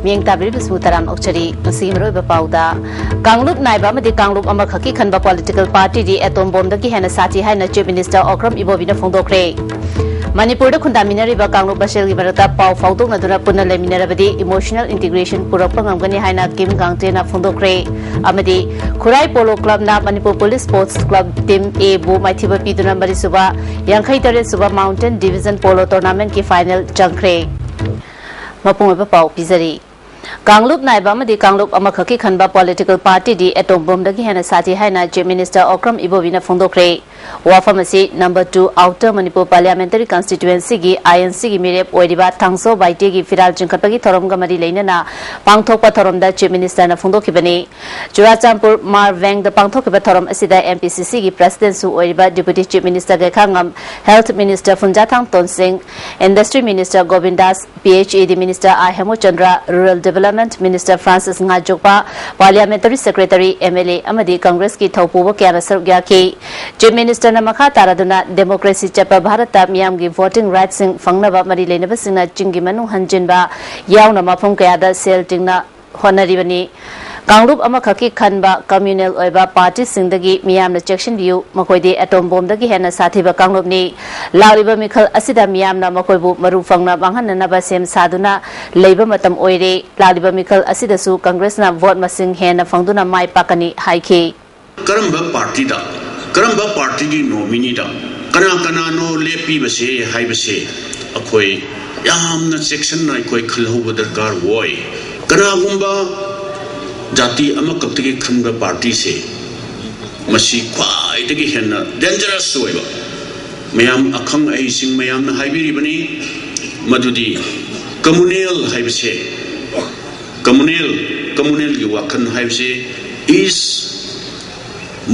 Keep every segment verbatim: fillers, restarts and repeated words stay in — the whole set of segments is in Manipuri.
ꯃꯤꯠꯌꯦꯡ ꯇꯥꯕꯤꯔꯤꯕꯁꯤꯕꯨ ꯇꯔꯥꯝꯅ ꯑꯣꯛꯆꯔꯤ꯫ ꯉꯁꯤꯒꯤ ꯃꯔꯨꯑꯣꯏꯕ ꯄꯥꯎꯗ, ꯀꯥꯡꯂꯨꯞ ꯅꯥꯏꯕ ꯑꯃꯗꯤ ꯀꯥꯡꯂꯨꯞ ꯑꯃꯈꯛꯀꯤ ꯈꯟꯕ political partyꯗꯤ atom bombꯗꯒꯤ ꯍꯦꯟꯅ ꯁꯥꯊꯤ ꯍꯥꯏꯅ Chief Minister ꯑꯣꯀ꯭ꯔꯝ ꯏꯕꯣꯕꯤꯅ ꯐꯣꯡꯗꯣꯛꯈ꯭ꯔꯦ꯫ ꯃꯅꯤꯄꯨꯔꯗ ꯈꯨꯟꯗꯥꯃꯤꯟꯅꯔꯤꯕ ꯀꯥꯡꯂꯨꯞ ꯃꯁꯦꯜꯒꯤ ꯃꯔꯛꯇ ꯄꯥꯎ ꯐꯥꯎꯗꯣꯛꯅꯗꯨꯅ ꯄꯨꯟꯅ ꯂꯩꯃꯤꯟꯅꯔꯕꯗꯤ emotional integration ꯄꯨꯔꯛꯄ ꯉꯝꯒꯅꯤ ꯍꯥꯏꯅ ꯀꯤꯝ ꯒꯥꯡꯇꯦꯅ ꯐꯣꯡꯗꯣꯛꯈ꯭ꯔꯦ꯫ ꯑꯃꯗꯤ ꯈꯨꯔꯥꯏ Polo Clubꯅ Manipur Police Sports Club Team Aꯕꯨ ꯃꯥꯏꯊꯤꯕ ꯄꯤꯗꯨꯅ ꯃꯔꯤꯁꯨꯕ, ꯌꯥꯡꯈꯩ ꯇꯔꯦꯠ ꯁꯨꯕ Mountain Division Polo Tournamentꯀꯤ final ꯆꯪꯈ꯭ꯔꯦ꯫ ꯃꯄꯨꯡ ꯑꯣꯏꯕ ꯄꯥꯎ ꯄꯤꯖꯔꯤ꯫ ꯀꯥꯡꯂꯨꯞ ꯅꯥꯏꯕ ꯑꯃꯗꯤ ꯀꯥꯡꯂꯨꯞ ꯑꯃꯈꯛꯀꯤ ꯈꯟꯕ political partyꯗꯤ atom bombꯗꯒꯤ ꯍꯦꯟꯅ ꯁꯥꯊꯤ ꯍꯥꯏꯅ Chief Minister ꯑꯣꯀ꯭ꯔꯝ ꯏꯕꯣꯕꯤꯅ ꯐꯣꯡꯗꯣꯛꯈ꯭ꯔꯦ꯫ ꯋꯥꯐꯝ ꯑꯁꯤ number two Outer Manipur Parliamentary Constituencyꯒꯤ INCꯒꯤ ꯃꯤꯔꯦꯞ ꯑꯣꯏꯔꯤꯕ ꯊꯥꯡꯁꯣ ꯕꯥꯏꯇꯦꯒꯤ ꯐꯤꯔꯥꯜ ꯆꯤꯡꯈꯠꯄꯒꯤ ꯊꯧꯔꯝꯒ ꯃꯔꯤ ꯂꯩꯅꯅ ꯄꯥꯡꯊꯣꯛꯄ ꯊꯧꯔꯝꯗ Chief Ministerꯅ ꯐꯣꯡꯗꯣꯛꯈꯤꯕꯅꯤ꯫ ꯆꯨꯔꯥꯆꯥꯟꯄꯨꯔ ꯃꯥꯔ ꯚꯦꯡꯗ ꯄꯥꯡꯊꯣꯛꯈꯤꯕ ꯊꯧꯔꯝ ꯑꯁꯤꯗ MPCCꯒꯤ Presidentꯁꯨ ꯑꯣꯏꯔꯤꯕ Deputy Chief Minister Gaikhangam, Health Minister Phungzathang Tonsing, Industry Minister Gobindas, PHED Minister ah Hemochandra, Rural Development Minister Francis Ngajokpa, Parliamentary Secretary, MLA ꯑꯃꯗꯤ Congressꯀꯤ ꯊꯧꯄꯨꯕ ꯀꯌꯥꯅ ꯁꯔꯨꯛ ꯌꯥꯈꯤ꯫ Chief Ministerꯅ ꯃꯈꯥ ꯇꯥꯔꯗꯨꯅ democracy ꯆꯠꯄ ꯚꯥꯔꯠꯇ ꯃꯤꯌꯥꯝꯒꯤ voting rightꯁꯤꯡ ꯐꯪꯅꯕ ꯃꯔꯤ ꯂꯩꯅꯕꯁꯤꯡꯅ ꯆꯤꯡꯒꯤ ꯃꯅꯨꯡ ꯍꯟꯖꯤꯟꯕ ꯌꯥꯎꯅ ꯃꯐꯝ ꯀꯌꯥꯗ ꯁꯦꯜ ꯇꯤꯡꯅ ꯍꯣꯠꯅꯔꯤꯕꯅꯤ꯫ ꯀꯥꯡꯂꯨꯞ ꯑꯃꯈꯛꯀꯤ ꯈꯟꯕ communal ꯑꯣꯏꯕ partyꯁꯤꯡꯗꯒꯤ ꯃꯤꯌꯥꯝꯅ ꯆꯦꯛꯁꯤꯟꯕꯤꯌꯨ, ꯃꯈꯣꯏꯗꯤ atom bombꯗꯒꯤ ꯍꯦꯟꯅ ꯁꯥꯊꯤꯕ ꯀꯥꯡꯂꯨꯞꯅꯤ꯫ ꯂꯥꯛꯂꯤꯕ ꯃꯤꯈꯜ ꯑꯁꯤꯗ ꯃꯤꯌꯥꯝꯅ ꯃꯈꯣꯏꯕꯨ ꯃꯔꯨ ꯐꯪꯅ ꯃꯥꯡꯍꯟꯅꯅꯕ ꯁꯦꯝ ꯁꯥꯗꯨꯅ ꯂꯩꯕ ꯃꯇꯝ ꯑꯣꯏꯔꯦ꯫ ꯂꯥꯛꯂꯤꯕ ꯃꯤꯈꯜ ꯑꯁꯤꯗꯁꯨ Congressꯅ vote ꯃꯁꯤꯡ ꯍꯦꯟꯅ ꯐꯪꯗꯨꯅ ꯃꯥꯏ ꯄꯥꯛꯀꯅꯤ ꯍꯥꯏꯈꯤ꯫ ꯀꯔꯝꯕ partyꯗ, ꯀꯔꯝꯕ partyꯒꯤ nomineeꯗ ꯀꯅꯥ ꯀꯅꯥꯅꯣ ꯂꯦꯞꯄꯤꯕꯁꯦ ꯍꯥꯏꯕꯁꯦ ꯑꯩꯈꯣꯏ ꯌꯥꯝꯅ ꯆꯦꯛꯁꯤꯟꯅ ꯑꯩꯈꯣꯏ ꯈꯜꯍꯧꯕ ꯗꯔꯀꯥꯔ ꯑꯣꯏ꯫ ꯀꯅꯥꯒꯨꯝꯕ ꯖꯥꯇꯤ ꯑꯃꯈꯛꯇꯒꯤ ꯈꯟꯕ partyꯁꯦ ꯃꯁꯤ ꯈ꯭ꯋꯥꯏꯗꯒꯤ ꯍꯦꯟꯅ dangerous ꯑꯣꯏꯕ꯫ ꯃꯌꯥꯝ ꯑꯈꯪ ꯑꯍꯩꯁꯤꯡ ꯃꯌꯥꯝꯅ ꯍꯥꯏꯕꯤꯔꯤꯕꯅꯤ ꯃꯗꯨꯗꯤ communal ꯍꯥꯏꯕꯁꯦ, communal, communalꯒꯤ ꯋꯥꯈꯜ ꯍꯥꯏꯕꯁꯦ is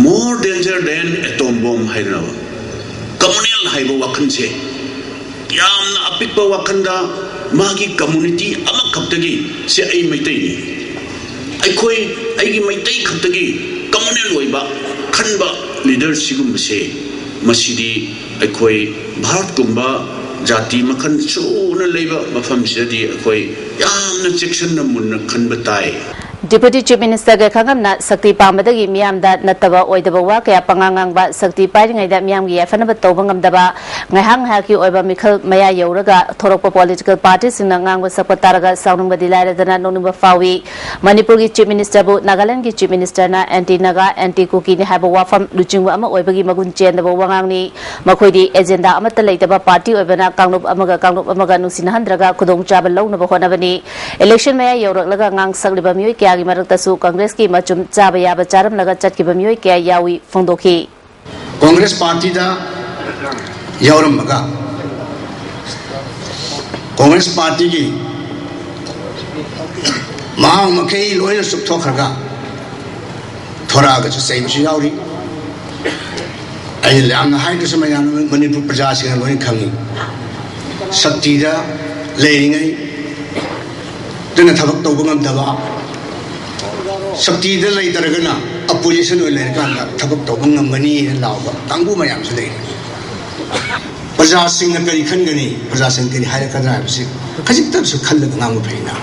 more danger than atom bomb ꯍꯥꯏꯅꯕ꯫ Communal ꯍꯥꯏꯕ ꯋꯥꯈꯜꯁꯦ ꯌꯥꯝꯅ ꯑꯄꯤꯛꯄ ꯋꯥꯈꯜꯗ ꯃꯥꯒꯤ community ꯑꯃꯈꯛꯇꯒꯤ, "ꯁꯦ ꯑꯩ ꯃꯩꯇꯩꯅꯤ, ꯑꯩꯈꯣꯏ, ꯑꯩꯒꯤ ꯃꯩꯇꯩ ꯈꯛꯇꯒꯤ communal ꯑꯣꯏꯕ" ꯈꯟꯕ leader ꯁꯤꯒꯨꯝꯕꯁꯦ, ꯃꯁꯤꯗꯤ ꯑꯩꯈꯣꯏ ꯚꯥꯔꯠꯀꯨꯝꯕ ꯖꯥꯇꯤ ꯃꯈꯜ ꯁꯨꯅ ꯂꯩꯕ ꯃꯐꯝꯁꯤꯗꯗꯤ ꯑꯩꯈꯣꯏ ꯌꯥꯝꯅ ꯆꯦꯛꯁꯤꯟꯅ ꯃꯨꯟꯅ ꯈꯟꯕ ꯇꯥꯏ꯫ Deputy Chief Minister ꯒꯦꯈꯥꯉꯝꯅ ꯁꯛꯇꯤ ꯄꯥꯝꯕꯗꯒꯤ ꯃꯤꯌꯥꯝꯗ ꯅꯠꯇꯕ ꯑꯣꯏꯗꯕ ꯋꯥ ꯀꯌꯥ ꯄꯉꯥꯡ ꯉꯥꯡꯕ, ꯁꯛꯇꯤ ꯄꯥꯏꯔꯤꯉꯩꯗ ꯃꯤꯌꯥꯝꯒꯤ ꯌꯥꯏꯐꯅꯕ ꯇꯧꯕ ꯉꯝꯗꯕ, ꯉꯥꯏꯍꯥꯛ ꯉꯥꯏꯍꯥꯛꯀꯤ ꯑꯣꯏꯕ ꯃꯤꯈꯜ ꯃꯌꯥ ꯌꯧꯔꯒ ꯊꯣꯔꯛꯄ political party ꯁꯤꯡꯅ ꯉꯥꯡꯕ ꯁꯛꯄ ꯇꯥꯔꯒ ꯁꯥꯎꯅꯤꯡꯕꯗꯤ ꯂꯥꯏꯔꯗꯅ ꯅꯣꯛꯅꯤꯡꯕ ꯐꯥꯎꯏ꯫ ꯃꯅꯤꯄꯨꯔꯒꯤ Chief Minister ꯕꯨ ꯅꯥꯒꯥꯂꯦꯟꯗꯒꯤ Chief Minister ꯅ anti Naga, anti Kuki ꯅꯤ ꯍꯥꯏꯕ ꯋꯥꯐꯝ ꯂꯨꯆꯤꯡꯕ ꯑꯃ ꯑꯣꯏꯕꯒꯤ ꯃꯒꯨꯟ ꯆꯦꯟꯗꯕ ꯋꯥꯉꯥꯡꯅꯤ꯫ ꯃꯈꯣꯏꯗꯤ agenda ꯑꯃꯠꯇ ꯂꯩꯇꯕ party ꯑꯣꯏꯕꯅ ꯀꯥꯡꯂꯨꯞ ꯑꯃꯒ ꯀꯥꯡꯂꯨꯞ ꯑꯃꯒ ꯅꯨꯡꯁꯤꯅꯍꯟꯗ꯭ꯔꯒ ꯈꯨꯗꯣꯡꯆꯥꯕ ꯂꯧꯅꯕ ꯍꯣꯠꯅꯕꯅꯤ꯫ Election ꯃꯌꯥ ꯌꯧꯔꯛꯂꯒ ꯉꯥꯡ ꯁꯛꯂꯤꯕ ꯃꯤꯑꯣꯏ ꯀꯌꯥꯒꯤ ꯃꯔꯛꯇꯁꯨ Congress ꯀꯤ ꯃꯆꯨꯝ ꯆꯥꯕ ꯌꯥꯕ ꯆꯥꯔꯝꯂꯒ ꯆꯠꯈꯤꯕ ꯃꯤꯑꯣꯏ ꯀꯌꯥ ꯌꯥꯎꯏ ꯐꯣꯡꯗꯣꯛꯈꯤ꯫ Congress party ꯗ ꯌꯥꯎꯔꯝꯃꯒ Congress party ꯒꯤ ꯃꯍꯥꯎ ꯃꯈꯩ ꯂꯣꯏꯅ ꯆꯨꯞꯊꯣꯛꯈ꯭ꯔꯒ ꯊꯣꯔꯛꯑꯒꯁꯨ ꯆꯩꯕꯁꯨ ꯌꯥꯎꯔꯤ꯫ ꯑꯩꯅ ꯌꯥꯝꯅ ꯍꯥꯏꯗ꯭ꯔꯁꯨ ꯃꯌꯥꯝ ꯃꯅꯤꯄꯨꯔ ꯄ꯭ꯔꯖꯥꯁꯤꯡꯅ ꯂꯣꯏꯅ ꯈꯪꯉꯤ꯫ ꯁꯛꯇꯤꯗ ꯂꯩꯔꯤꯉꯩ ꯑꯗꯨꯅ ꯊꯕꯛ ꯇꯧꯕ ꯉꯝꯗꯕ, ꯁꯛꯇꯤꯗ ꯂꯩꯇ꯭ꯔꯒꯅ opposition ꯑꯣꯏꯅ ꯂꯩꯔꯀꯥꯟꯗ ꯊꯕꯛ ꯇꯧꯕ ꯉꯝꯒꯅꯤꯅ ꯂꯥꯎꯕ ꯀꯥꯡꯕꯨ ꯃꯌꯥꯝꯁꯨ ꯂꯩꯔꯤ꯫ ꯄ꯭ꯔꯖꯥꯁꯤꯡꯅ ꯀꯔꯤ ꯈꯟꯒꯅꯤ, ꯄ꯭ꯔꯖꯥꯁꯤꯡ ꯀꯔꯤ ꯍꯥꯏꯔꯛꯀꯗ꯭ꯔꯥ ꯍꯥꯏꯕꯁꯤ ꯈꯖꯤꯛꯇꯪꯁꯨ ꯈꯜꯂꯒ ꯉꯥꯡꯕ ꯐꯩꯅ꯫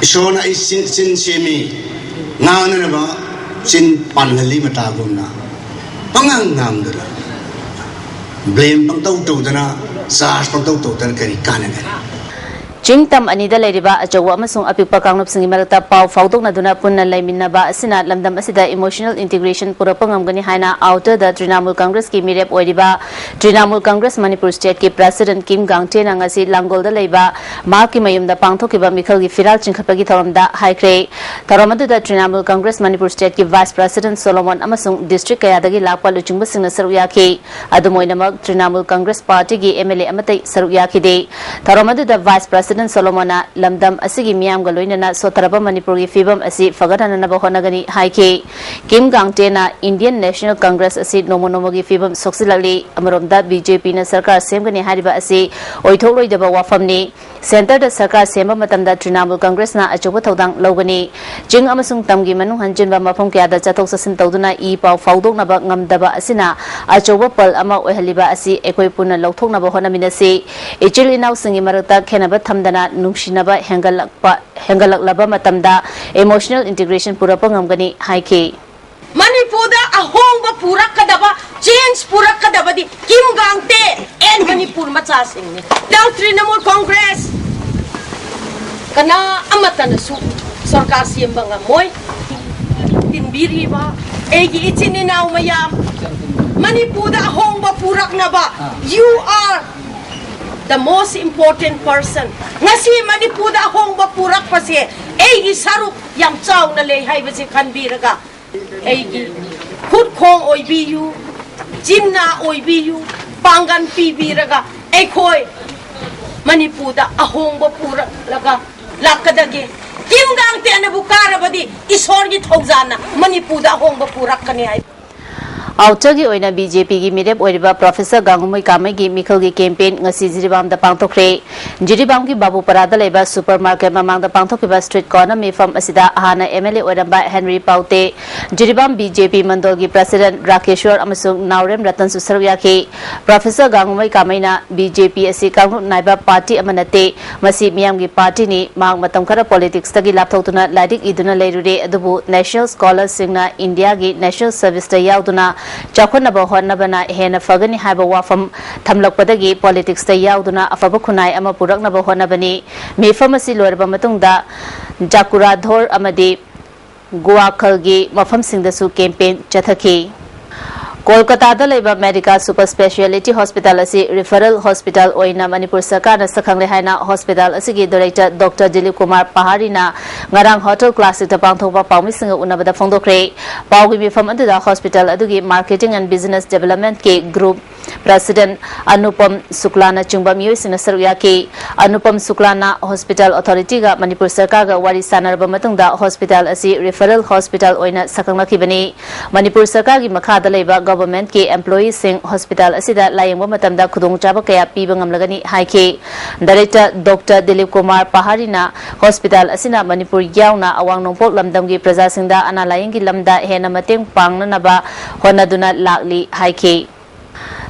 ꯏꯁꯣꯔꯅ ꯑꯩ ꯆꯤꯟ ꯆꯤꯟ ꯁꯦꯝꯃꯤ, ꯉꯥꯡꯅꯅꯕ ꯆꯤꯟ ꯄꯥꯟꯍꯜꯂꯤ ꯃꯇꯥꯒꯨꯝꯅ ꯄꯉꯥꯡ ꯉꯥꯡꯗꯅ, blame ꯄꯪꯇꯧ ꯇꯧꯗꯅ, charge ꯄꯪꯇꯧ ꯇꯧꯗꯅ ꯀꯔꯤ ꯀꯥꯟꯅꯒꯅꯤ? ꯆꯤꯡ ꯇꯝ ꯑꯅꯤꯗ ꯂꯩꯔꯤꯕ ꯑꯆꯧꯕ ꯑꯃꯁꯨꯡ ꯑꯄꯤꯛꯄ ꯀꯥꯡꯂꯨꯞꯁꯤꯡꯒꯤ ꯃꯔꯛꯇ ꯄꯥꯎ ꯐꯥꯎꯗꯣꯛꯅꯗꯨꯅ ꯄꯨꯟꯅ ꯂꯩꯃꯤꯟꯅꯕ ꯑꯁꯤꯅ ꯂꯝꯗꯝ ꯑꯁꯤꯗ emotional integration ꯄꯨꯔꯛꯄ ꯉꯝꯒꯅꯤ ꯍꯥꯏꯅ ꯑꯥꯎꯇꯔꯗ ꯇ꯭ꯔꯤꯅꯥꯃꯨꯜ ꯀꯪꯒ꯭ꯔꯦꯁꯀꯤ ꯃꯤꯔꯦꯞ ꯑꯣꯏꯔꯤꯕ ꯇ꯭ꯔꯤꯅꯥꯃꯨꯜ ꯀꯪꯒ꯭ꯔꯦꯁ ꯃꯅꯤꯄꯨꯔ ꯁ꯭ꯇꯦꯠꯀꯤ ꯄ꯭ꯔꯦꯁꯤꯗꯦꯟꯠ ꯀꯤꯝ ꯒꯥꯡꯇꯦꯅ ꯉꯁꯤ ꯂꯥꯡꯒꯣꯜꯗ ꯂꯩꯕ ꯃꯍꯥꯛꯀꯤ ꯃꯌꯨꯝꯗ ꯄꯥꯡꯊꯣꯛꯈꯤꯕ ꯃꯤꯈꯜꯒꯤ ꯐꯤꯔꯥꯜ ꯆꯤꯡꯈꯠꯄꯒꯤ ꯊꯧꯔꯝꯗ ꯍꯥꯏꯈ꯭ꯔꯦ꯫ ꯊꯧꯔꯝ ꯑꯗꯨꯗ ꯇ꯭ꯔꯤꯅꯥꯃꯨꯜ ꯀꯪꯒ꯭ꯔꯦꯁ ꯃꯅꯤꯄꯨꯔ ꯁ꯭ꯇꯦꯠꯀꯤ ꯚꯥꯏꯁ ꯄ꯭ꯔꯦꯁꯤꯗꯦꯟꯠ ꯁꯣꯂꯣꯃꯣꯟ ꯑꯃꯁꯨꯡ ꯗꯤꯁꯇ꯭ꯔꯤꯛ ꯀꯌꯥꯗꯒꯤ ꯂꯥꯛꯄ ꯂꯨꯆꯤꯡꯕꯁꯤꯡꯅ ꯁꯔꯨꯛ ꯌꯥꯈꯤ꯫ ꯑꯗꯨꯝ ꯑꯣꯏꯅꯃꯛ ꯇ꯭ꯔꯤꯅꯥꯃꯨꯜ ꯀꯪꯒ꯭ꯔꯦꯁ ꯄꯥꯔꯇꯤꯒꯤ ꯑꯦꯝ ꯑꯦꯜ ꯑꯦ ꯑꯃꯠꯇ ꯁꯔꯨꯛ ꯌꯥꯈꯤꯗꯦ꯫ ꯊꯧꯔꯝ ꯑꯗꯨꯗ ꯚꯥꯏꯁ ꯄ꯭ꯔꯦꯁꯤꯗꯦꯟꯠ ꯁꯣꯂꯣꯃꯣꯟꯅ ꯂꯝꯗꯝ ꯑꯁꯤꯒꯤ ꯃꯤꯌꯥꯝꯒ ꯂꯣꯏꯅꯅ ꯁꯣꯠꯊꯔꯕ ꯃꯅꯤꯄꯨꯔꯒꯤ ꯐꯤꯕꯝ ꯑꯁꯤ ꯐꯒꯠꯍꯟꯅꯅꯕ ꯍꯣꯠꯅꯒꯅꯤ ꯍꯥꯏꯈꯤ꯫ ꯀꯤꯝ ꯒꯥꯡꯇꯦꯅ Indian National Congress ꯑꯁꯤ ꯅꯣꯡꯃ ꯅꯣꯡꯃꯒꯤ ꯐꯤꯕꯝ ꯁꯣꯛꯆꯤꯜꯂꯛꯂꯤ꯫ ꯑꯃꯔꯣꯝꯗ ꯕꯤ ꯖꯦ ꯄꯤꯅ ꯁꯔꯀꯥꯔ ꯁꯦꯝꯒꯅꯤ ꯍꯥꯏꯔꯤꯕ ꯑꯁꯤ ꯑꯣꯏꯊꯣꯛꯂꯣꯏꯗꯕ ꯋꯥꯐꯝꯅꯤ꯫ ꯁꯦꯟꯇꯔꯗ ꯁꯔꯀꯥꯔ ꯁꯦꯝꯕ ꯃꯇꯝꯗ ꯇ꯭ꯔꯤꯅꯥꯃꯨꯜ ꯀꯪꯒ꯭ꯔꯦꯁꯅ ꯑꯆꯧꯕ ꯊꯧꯗꯥꯡ ꯂꯧꯒꯅꯤ꯫ ꯆꯤꯡ ꯑꯃꯁꯨꯡ ꯇꯝꯒꯤ ꯃꯅꯨꯡ ꯍꯟꯖꯤꯟꯕ ꯃꯐꯝ ꯀꯌꯥꯗ ꯆꯠꯊꯣꯛ ꯆꯠꯁꯤꯟ ꯇꯧꯗꯨꯅ ꯏ ꯄꯥꯎ ꯐꯥꯎꯗꯣꯛꯅꯕ ꯉꯝꯗꯕ ꯑꯁꯤꯅ ꯑꯆꯧꯕ ꯄꯜ ꯑꯃ ꯑꯣꯏꯍꯜꯂꯤꯕ ꯑꯁꯤ ꯑꯩꯈꯣꯏ ꯄꯨꯟꯅ ꯂꯧꯊꯣꯛꯅꯕ ꯍꯣꯠꯅꯃꯤꯟꯅꯁꯤ꯫ ꯏꯆꯤꯜ ꯏꯅꯥꯎꯁꯤꯡꯒꯤ ꯃꯔꯛꯇ ꯈꯦꯟꯅꯕ ꯊꯝꯗꯅ ꯅꯨꯡꯁꯤꯅꯕ ꯍꯦꯟꯒꯠꯂꯛꯄ, ꯍꯦꯟꯒꯠꯂꯛꯂꯕ ꯃꯇꯝꯗ emotional integration ꯄꯨꯔꯛꯄ ꯉꯝꯒꯅꯤ ꯍꯥꯏꯈꯤ꯫ ꯃꯅꯤꯄꯨꯔꯗ ꯑꯍꯣꯡꯕ ꯄꯨꯔꯛꯀꯗꯕ, change ꯄꯨꯔꯛꯀꯗꯕꯗꯤ ꯀꯤꯝ ꯒꯥꯡꯇꯦ and ꯃꯅꯤꯄꯨꯔ ꯃꯆꯥꯁꯤꯡꯅꯤ꯫ ꯗꯥꯎ ꯇ꯭ꯔꯤꯅꯃꯨꯜ ꯀꯣꯡꯒ꯭ꯔꯦꯁ ꯀꯅꯥ ꯑꯃꯠꯇꯅꯁꯨ ꯁꯔꯀꯥꯔ ꯁꯦꯝꯕ ꯉꯝꯃꯣꯏ꯫ ꯇꯤꯟꯕꯤꯔꯤꯕ ꯑꯩꯒꯤ ꯏꯆꯤꯟ ꯏꯅꯥꯎ ꯃꯌꯥꯝ, ꯃꯅꯤꯄꯨꯔꯗ ꯑꯍꯣꯡꯕ ꯄꯨꯔꯛꯅꯕ, you are the most important person꯫ ꯉꯁꯤ ꯃꯅꯤꯄꯨꯔꯗ ꯑꯍꯣꯡꯕ ꯄꯨꯔꯛꯄꯁꯦ ꯑꯩꯒꯤ ꯁꯔꯨꯛ ꯌꯥꯝ ꯆꯥꯎꯅ ꯂꯩ ꯍꯥꯏꯕꯁꯦ ꯈꯟꯕꯤꯔꯒ ꯑꯩꯒꯤ ꯈꯨꯠꯈꯣꯡ ꯑꯣꯏꯕꯤꯌꯨ, ꯆꯤꯟꯅꯥ ꯑꯣꯏꯕꯤꯌꯨ, ꯄꯥꯡꯒꯜ ꯄꯤꯕꯤꯔꯒ ꯑꯩꯈꯣꯏ ꯃꯅꯤꯄꯨꯔꯗ ꯑꯍꯣꯡꯕ ꯄꯨꯔꯛꯂꯒ ꯂꯥꯛꯀꯗꯒꯦ꯫ ꯀꯤꯝ ꯒꯥꯡꯇꯦꯅꯕꯨ ꯀꯥꯔꯕꯗꯤ ꯏꯁꯣꯔꯒꯤ ꯊꯧꯖꯥꯜꯅ ꯃꯅꯤꯄꯨꯔꯗ ꯑꯍꯣꯡꯕ ꯄꯨꯔꯛꯀꯅꯤ ꯍꯥꯏ꯫ ꯑꯥꯎꯇꯔꯒꯤ ꯑꯣꯏꯅ ꯕꯤꯖꯦꯄꯤꯒꯤ ꯃꯤꯔꯦꯞ ꯑꯣꯏꯔꯤꯕ ꯄ꯭ꯔꯣꯐꯦꯁꯔ ꯒꯥꯡꯉꯨꯃꯩ ꯀꯥꯃꯩꯒꯤ ꯃꯤꯈꯜꯒꯤ ꯀꯦꯝꯄꯦꯟ ꯉꯁꯤ ꯖꯤꯔꯤꯕꯥꯝꯗ ꯄꯥꯡꯊꯣꯛꯈ꯭ꯔꯦ꯫ ꯖꯤꯔꯤꯕꯥꯝꯒꯤ ꯕꯥꯕꯨꯄꯔꯥꯗ ꯂꯩꯕ ꯁꯨꯄꯔ ꯃꯥꯔꯀꯦꯠ ꯃꯃꯥꯡꯗ ꯄꯥꯡꯊꯣꯛꯈꯤꯕ ꯁ꯭ꯇ꯭ꯔꯤꯠ ꯀꯣꯔꯅꯔ ꯃꯤꯐꯝ ꯑꯁꯤꯗ ꯍꯥꯟꯅ ꯑꯦꯝ ꯑꯦꯜ ꯑꯦ ꯑꯣꯏꯔꯝꯕ ꯍꯦꯟꯔꯤ ꯄꯥꯎꯇꯦ, ꯖꯤꯔꯤꯕꯥꯝ ꯕꯤꯖꯦꯄꯤ ꯃꯟꯗꯣꯜꯒꯤ ꯄ꯭ꯔꯁꯤꯗꯦꯟꯠ ꯔꯥꯀꯦꯁ꯭ꯋꯔ ꯑꯃꯁꯨꯡ ꯅꯥꯎꯔꯦꯝ ꯔꯇꯟꯁꯨ ꯁꯔꯨꯛ ꯌꯥꯈꯤ꯫ ꯄ꯭ꯔꯣꯐꯦꯁꯔ ꯒꯥꯡꯉꯨꯃꯩ ꯀꯥꯃꯩꯅ ꯕꯤꯖꯦꯄꯤ ꯑꯁꯤ ꯀꯥꯡꯂꯨꯞ ꯅꯥꯏꯕ ꯄꯥꯔꯇꯤ ꯑꯃ ꯅꯠꯇꯦ, ꯃꯁꯤ ꯃꯤꯌꯥꯝꯒꯤ ꯄꯥꯔꯇꯤꯅꯤ꯫ ꯃꯍꯥꯛ ꯃꯇꯝ ꯈꯔ ꯄꯣꯂꯤꯇꯤꯛꯁꯇꯒꯤ ꯂꯥꯞꯊꯣꯛꯇꯨꯅ ꯂꯥꯏꯔꯤꯛ ꯏꯗꯨꯅ ꯂꯩꯔꯨꯔꯦ, ꯑꯗꯨꯕꯨ ꯅꯦꯁꯅꯦꯜ ꯁ꯭ꯀꯣꯂꯔꯁꯤꯡꯅ ꯏꯟꯗꯤꯌꯥꯒꯤ ꯅꯦꯁꯅꯦꯜ ꯁꯔꯚꯤꯁꯇ ꯌꯥꯎꯗꯨꯅ ꯆꯥꯎꯈꯠꯅꯕ ꯍꯣꯠꯅꯕꯅ ꯍꯦꯟꯅ ꯐꯒꯅꯤ ꯍꯥꯏꯕ ꯋꯥꯐꯝ ꯊꯝꯂꯛꯄꯗꯒꯤ ꯄꯣꯂꯤꯇꯤꯛꯁꯇ ꯌꯥꯎꯗꯨꯅ ꯑꯐꯕ ꯈꯨꯟꯅꯥꯏ ꯑꯃ ꯄꯨꯔꯛꯅꯕ ꯍꯣꯠꯅꯕꯅꯤ꯫ ꯃꯤꯐꯝ ꯑꯁꯤ ꯂꯣꯏꯔꯕ ꯃꯇꯨꯡꯗ ꯖꯥꯀꯨꯔꯥꯙꯣꯔ ꯑꯃꯗꯤ ꯒꯨꯋꯥꯈꯜꯒꯤ ꯃꯐꯝꯁꯤꯡꯗꯁꯨ ꯀꯦꯝꯄꯦꯟ ꯆꯠꯊꯈꯤ꯫ ꯀꯣꯜꯀꯇꯥꯗ ꯂꯩꯕ ꯃꯦꯗꯤꯀꯥ ꯁꯨꯄꯔ ꯁ꯭ꯄꯦꯁꯤꯌꯦꯂꯤꯇꯤ ꯍꯣꯁꯄꯤꯇꯥꯜ ꯑꯁꯤ ꯔꯤꯐꯔꯦꯜ ꯍꯣꯁꯄꯤꯇꯥꯜ ꯑꯣꯏꯅ ꯃꯅꯤꯄꯨꯔ ꯁꯔꯀꯥꯔꯅ ꯁꯛꯈꯪꯂꯦ ꯍꯥꯏꯅ ꯍꯣꯁꯄꯤꯇꯥꯜ ꯑꯁꯤꯒꯤ ꯗꯥꯏꯔꯦꯛꯇꯔ ꯗꯣꯛꯇꯔ ꯗꯤꯂꯤꯞ ꯀꯨꯃꯥꯔ ꯄꯍꯥꯔꯤꯅ ꯉꯔꯥꯡ ꯍꯣꯇꯦꯜ ꯀ꯭ꯂꯥꯁꯤꯛꯇ ꯄꯥꯡꯊꯣꯛꯄ ꯄꯥꯎꯃꯤꯁꯤꯡꯒ ꯎꯅꯕꯗ ꯐꯣꯡꯗꯣꯛꯈ꯭ꯔꯦ꯫ ꯄꯥꯎꯒꯤ ꯃꯤꯐꯝ ꯑꯗꯨꯗ ꯍꯣꯁꯄꯤꯇꯥꯜ ꯑꯗꯨꯒꯤ ꯃꯥꯔꯀꯦꯇꯤꯡ ꯑꯦꯟ ꯕꯤꯖꯤꯅꯦꯁ ꯗꯤꯕꯦꯂꯞꯃꯦꯟꯠꯀꯤ ꯒ꯭ꯔꯨꯞ President Anupam Shuklana ꯆꯤꯡꯕ ꯃꯤꯑꯣꯏꯁꯤꯡꯅ ꯁꯔꯨꯛ ꯌꯥꯈꯤ꯫ Anupam Shuklana hospital authority ꯒ ꯃꯅꯤꯄꯨꯔ ꯁꯔꯀꯥꯔꯒ ꯋꯥꯔꯤ ꯁꯥꯟꯅꯔꯕ ꯃꯇꯨꯡꯗ hospital ꯑꯁꯤ referral hospital ꯑꯣꯏꯅ ꯁꯛꯈꯪꯂꯛꯈꯤꯕꯅꯤ꯫ ꯃꯅꯤꯄꯨꯔ ꯁꯔꯀꯥꯔꯒꯤ ꯃꯈꯥꯗ ꯂꯩꯕ government ꯀꯤ employee ꯁꯤꯡ hospital ꯑꯁꯤꯗ ꯂꯥꯌꯦꯡꯕ ꯃꯇꯝꯗ ꯈꯨꯗꯣꯡꯆꯥꯕ ꯀꯌꯥ ꯄꯤꯕ ꯉꯝꯂꯒꯅꯤ ꯍꯥꯏꯈꯤ꯫ Director Doctor Dilip Kumar Pahari ꯅ hospital ꯑꯁꯤꯅ ꯃꯅꯤꯄꯨꯔ ꯌꯥꯎꯅ ꯑꯋꯥꯡ ꯅꯣꯡꯄꯣꯛ ꯂꯝꯗꯝꯒꯤ ꯄ꯭ꯔꯖꯥꯁꯤꯡꯗ ꯑꯅꯥ ꯂꯥꯌꯦꯡꯒꯤ ꯂꯝꯗ ꯍꯦꯟꯅ ꯃꯇꯦꯡ ꯄꯥꯡꯅꯅꯕ ꯍꯣꯠꯅꯗꯨꯅ ꯂꯥꯛꯂꯤ ꯍꯥꯏꯈꯤ꯫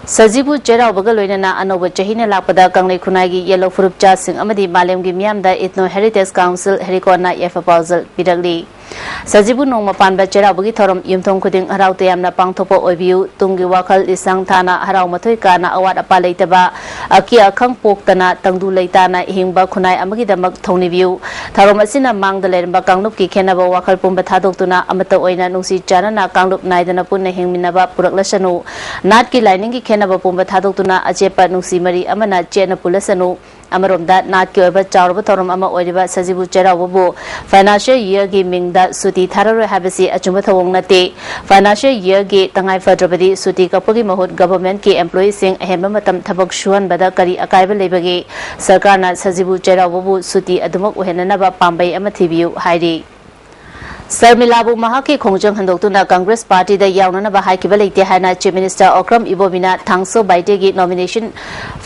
ꯁꯖꯤꯕꯨ ꯆꯩꯔꯥꯎꯕꯒ ꯂꯣꯏꯅꯅ ꯑꯅꯧꯕ ꯆꯍꯤꯅ ꯂꯥꯛꯄꯗ ꯀꯪꯂꯩ ꯈꯨꯟꯅꯥꯏꯒꯤ ꯌꯦꯜꯂꯧ ꯐꯨꯔꯨꯞꯆꯥꯁꯤꯡ ꯑꯃꯗꯤ ꯃꯥꯂꯦꯝꯒꯤ ꯃꯤꯌꯥꯝꯗ Ethno Heritage Council ꯍꯦꯔꯤꯀꯣꯟꯅ ꯌꯥꯏꯐ ꯄꯥꯎꯖꯦꯜ ꯄꯤꯔꯛꯂꯤ꯫ ꯁꯖꯤꯕꯨ ꯅꯣꯡꯃ ꯄꯥꯟꯕ ꯆꯩꯔꯥꯎꯕꯒꯤ ꯊꯧꯔꯝ ꯌꯨꯝꯊꯣꯡ ꯈꯨꯗꯤꯡ ꯍꯔꯥꯎ ꯇꯌꯥꯝꯅ ꯄꯥꯡꯊꯣꯛꯄ ꯑꯣꯏꯕꯤꯌꯨ꯫ ꯇꯨꯡꯒꯤ ꯋꯥꯈꯜ ꯂꯤꯁꯥꯡ ꯊꯥꯅ ꯍꯔꯥꯎ ꯃꯊꯣꯏ ꯀꯥꯅ ꯑꯋꯥꯠ ꯑꯄꯥ ꯂꯩꯇꯕ, ꯑꯀꯤ ꯑꯈꯪ ꯄꯣꯛꯇꯅ ꯇꯪꯗꯨ ꯂꯩꯇꯥꯅ ꯍꯤꯡꯕ ꯈꯨꯟꯅꯥꯏ ꯑꯃꯒꯤꯗꯃꯛ ꯊꯧꯅꯤꯕꯤꯌꯨ꯫ ꯊꯧꯔꯝ ꯑꯁꯤꯅ ꯃꯥꯡꯗ ꯂꯩꯔꯝꯕ ꯀꯥꯡꯂꯨꯞꯀꯤ ꯈꯦꯟꯅꯕ ꯋꯥꯈꯜ ꯄꯨꯝꯕ ꯊꯥꯗꯣꯛꯇꯨꯅ ꯑꯃꯠꯇ ꯑꯣꯏꯅ ꯅꯨꯡꯁꯤ ꯆꯥꯟꯅꯅ ꯀꯥꯡꯂꯨꯞ ꯅꯥꯏꯗꯅ ꯄꯨꯟꯅ ꯍꯤꯡꯃꯤꯟꯅꯕ ꯄꯨꯔꯛꯂꯁꯅꯨ꯫ ꯅꯥꯠꯀꯤ ꯂꯥꯏꯅꯤꯡꯒꯤ ꯈꯦꯟꯅꯕ ꯄꯨꯝꯕ ꯊꯥꯗꯣꯛꯇꯨꯅ ꯑꯆꯦꯠꯄ ꯅꯨꯡꯁꯤ ꯃꯔꯤ ꯑꯃꯅ ꯆꯦꯠꯅ ꯄꯨꯜꯂꯁꯅꯨ꯫ ꯑꯃꯔꯣꯝꯗ ꯅꯥꯠꯀꯤ ꯑꯣꯏꯕ ꯆꯥꯎꯔꯕ ꯊꯧꯔꯝ ꯑꯃ ꯑꯣꯏꯔꯤꯕ ꯁꯖꯤꯕꯨ ꯆꯩꯔꯥꯎꯕꯕꯨ financial year ꯒꯤ ꯃꯤꯡꯗ ꯁꯨꯇꯤ ꯊꯥꯔꯔꯣꯏ ꯍꯥꯏꯕꯁꯤ ꯑꯆꯨꯝꯕ ꯊꯧꯑꯣꯡ ꯅꯠꯇꯦ꯫ Financial year ꯒꯤ ꯇꯉꯥꯏ ꯐꯗ꯭ꯔꯕꯗꯤ ꯁꯨꯇꯤ ꯀꯛꯄꯒꯤ ꯃꯍꯨꯠ government ꯀꯤ employee ꯁꯤꯡ ꯑꯍꯦꯟꯕ ꯃꯇꯝ ꯊꯕꯛ ꯁꯨꯍꯟꯕꯗ ꯀꯔꯤ ꯑꯀꯥꯏꯕ ꯂꯩꯕꯒꯦ? ꯁꯔꯀꯥꯔꯅ ꯁꯖꯤꯕꯨ ꯆꯩꯔꯥꯎꯕꯕꯨ ꯁꯨꯇꯤ ꯑꯗꯨꯃꯛ ꯑꯣꯏꯍꯟꯅꯅꯕ ꯄꯥꯝꯕꯩ ꯑꯃ ꯊꯤꯕꯤꯌꯨ ꯍꯥꯏꯔꯤ꯫ ꯁꯔꯃꯤꯂꯥꯕꯨ ꯃꯍꯥꯛꯀꯤ ꯈꯣꯡꯖꯪ ꯍꯟꯗꯣꯛꯇꯨꯅ Congress party ꯗ ꯌꯥꯎꯅꯅꯕ ꯍꯥꯏꯈꯤꯕ ꯂꯩꯇꯦ ꯍꯥꯏꯅ Chief Minister Okram ꯏꯕꯣꯕꯤꯅ ꯊꯥꯡꯁꯣ ꯕꯥꯏꯇꯦꯒꯤ nomination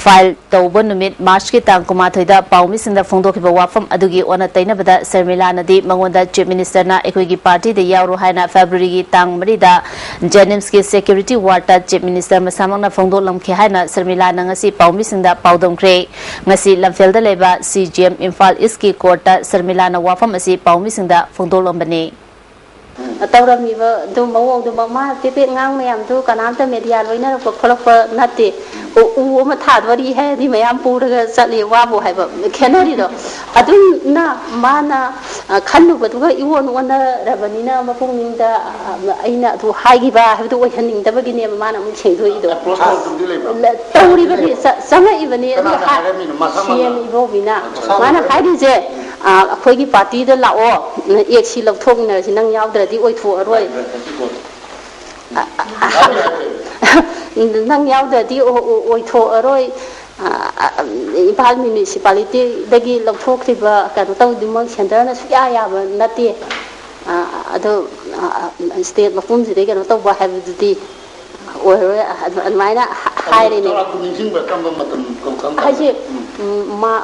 file ꯇꯧꯕ ꯅꯨꯃꯤꯠ March ꯀꯤ ꯇꯥꯡ ꯀꯨꯟꯃꯥꯊꯣꯏꯗ ꯄꯥꯎꯃꯤꯁꯤꯡꯗ ꯐꯣꯡꯗꯣꯛꯈꯤꯕ ꯋꯥꯐꯝ ꯑꯗꯨꯒꯤ ꯑꯣꯟꯅ ꯇꯩꯅꯕꯗ ꯁꯔꯃꯤꯂꯥꯅꯗꯤ ꯃꯉꯣꯟꯗ Chief Minister ꯅ ꯑꯩꯈꯣꯏꯒꯤ party ꯗ ꯌꯥꯎꯔꯣ ꯍꯥꯏꯅ February ꯒꯤ ꯇꯥꯡ ꯃꯔꯤꯗ JNIMS ꯀꯤ security ward ꯇ Chief Minister ꯃꯁꯥꯃꯛꯅ ꯐꯣꯡꯗꯣꯛꯂꯝꯈꯤ ꯍꯥꯏꯅ ꯁꯔꯃꯤꯂꯥꯅ ꯉꯁꯤ ꯄꯥꯎꯃꯤꯁꯤꯡꯗ ꯄꯥꯎꯗꯝꯈ꯭ꯔꯦ꯫ ꯉꯁꯤ ꯂꯝꯐꯦꯜꯗ ꯂꯩꯕ C G M Imphal East ꯀꯤ court ꯇ ꯁꯔꯃꯤꯂꯥꯅ ꯋꯥꯐꯝ ꯑꯁꯤ ꯄꯥꯎꯃꯤꯁꯤꯡꯗ ꯐꯣꯡꯗꯣꯛꯂꯝꯕꯅꯤ꯫ ꯇꯧꯔꯝꯃꯤꯕ ꯑꯗꯨ ꯃꯑꯣꯡꯗꯨꯃꯛ ꯃꯥ ꯄꯦꯄꯦꯠ ꯉꯥꯡ ꯃꯌꯥꯝꯗꯨ ꯀꯅꯥꯝꯇ media ꯂꯣꯏꯅꯔꯛꯄ ꯈꯣꯠꯂꯛꯄ ꯅꯠꯇꯦ꯫ ꯎ, ꯎ ꯑꯃ ꯊꯥꯗꯣꯔꯤ ꯍꯥꯏꯔꯗꯤ ꯃꯌꯥꯝ ꯄꯨꯔꯒ ꯆꯠꯂꯤ ꯋꯥꯕꯨ ꯍꯥꯏꯕ ꯈꯦꯠꯅꯔꯤꯗꯣ꯫ ꯑꯗꯨꯝꯅ ꯃꯥꯅ, ꯑ, ꯈꯜꯂꯨꯕꯗꯨꯒ ꯏꯑꯣꯟ ꯑꯣꯟꯅꯔꯕꯅꯤꯅ ꯃꯄꯨꯛꯅꯤꯡꯗ, ꯑ, ꯑꯩꯅ ꯑꯗꯨ ꯍꯥꯏꯈꯤꯕ ꯍꯥꯏꯕꯗꯨ ꯑꯣꯏꯍꯟꯅꯤꯡꯗꯕꯒꯤꯅꯦꯕ ꯃꯥꯅ ꯑꯃꯨꯛ ꯁꯦꯡꯗꯣꯛꯏꯗꯣ꯫ Approach ꯇꯧꯕꯗꯤ ꯂꯩꯕ꯭ꯔꯥ? ꯇꯧꯔꯤꯕꯅꯤ, ꯆ-, ꯆꯪꯉꯛꯏꯕꯅꯤ꯫ ꯑꯗꯨ ꯀꯅꯥꯅ ꯍꯥꯏ-, ꯍꯥꯏꯔꯝꯃꯤꯅꯣ? ꯃꯁꯥꯃꯛꯅ? C M ꯏꯕꯣꯕꯤꯅ꯫ ꯃꯁꯥꯃꯛꯅ ꯃꯥꯅ ꯍꯥꯏꯔꯝꯃꯤꯅꯣ? ꯍꯥꯏꯔꯤꯁꯦ, ꯑ, ꯑꯩꯈꯣꯏꯒꯤ party ꯗ ꯂꯥꯛꯑꯣ, ꯑꯦꯛꯁꯤ ꯂꯧꯊꯣꯛꯃꯤꯟꯅꯔꯁꯤ, ꯅꯪ ꯌꯥꯎꯗ꯭ꯔꯗꯤ ꯑꯣꯏꯊꯣꯛꯑꯔꯣꯏ꯫ ꯍꯥꯏꯕꯗꯤ ꯍꯥꯏꯕꯗꯤ ꯑ, ꯑ, ꯍꯥꯏꯕꯗꯤ ꯍꯥꯏꯕꯗꯤ ꯅꯪ ꯌꯥꯎꯗ꯭ꯔꯗꯤ ꯑꯣ-, ꯑꯣ-, ꯑꯣꯏꯊꯣꯛꯑꯔꯣꯏ꯫ ꯑ, ꯑ, ꯏꯝꯐꯥꯜ ꯃ꯭ꯌꯨꯅꯤꯁꯤꯄꯥꯂꯤꯇꯤꯗꯒꯤ ꯂꯧꯊꯣꯛꯈ꯭ꯔꯤꯕ ꯀꯩꯅꯣ ꯇꯧꯗꯨꯃꯛ ꯁꯦꯟꯇꯔꯅ ꯁꯨꯛꯌꯥ ꯌꯥꯕ ꯅꯠꯇꯦ꯫ ꯑ, ꯑꯗꯣ, ꯑ, ꯑ, ꯁ꯭ꯇꯦꯠ ꯃꯄꯨꯝꯁꯤꯗꯩ ꯀꯩꯅꯣ ꯇꯧꯕ ꯍꯥꯏꯕꯗꯨꯗꯤ ꯑꯣꯏꯔꯔꯣꯏ꯫ ꯑꯗꯨ-, ꯑꯗꯨꯃꯥꯏꯅ ꯍꯥ-, ꯑꯗꯨ ꯍꯥꯏꯔꯤꯅꯦ꯫ ꯆꯥꯎꯔꯥꯛꯄ ꯅꯤꯡꯁꯤꯡꯕ ꯀꯔꯝꯕ ꯃꯇꯝ, ꯀꯔꯝ ꯀꯥꯟꯗ? ꯍꯥꯏꯁꯦ, ꯎꯝ꯫ ꯎꯝ, ꯃꯥ-,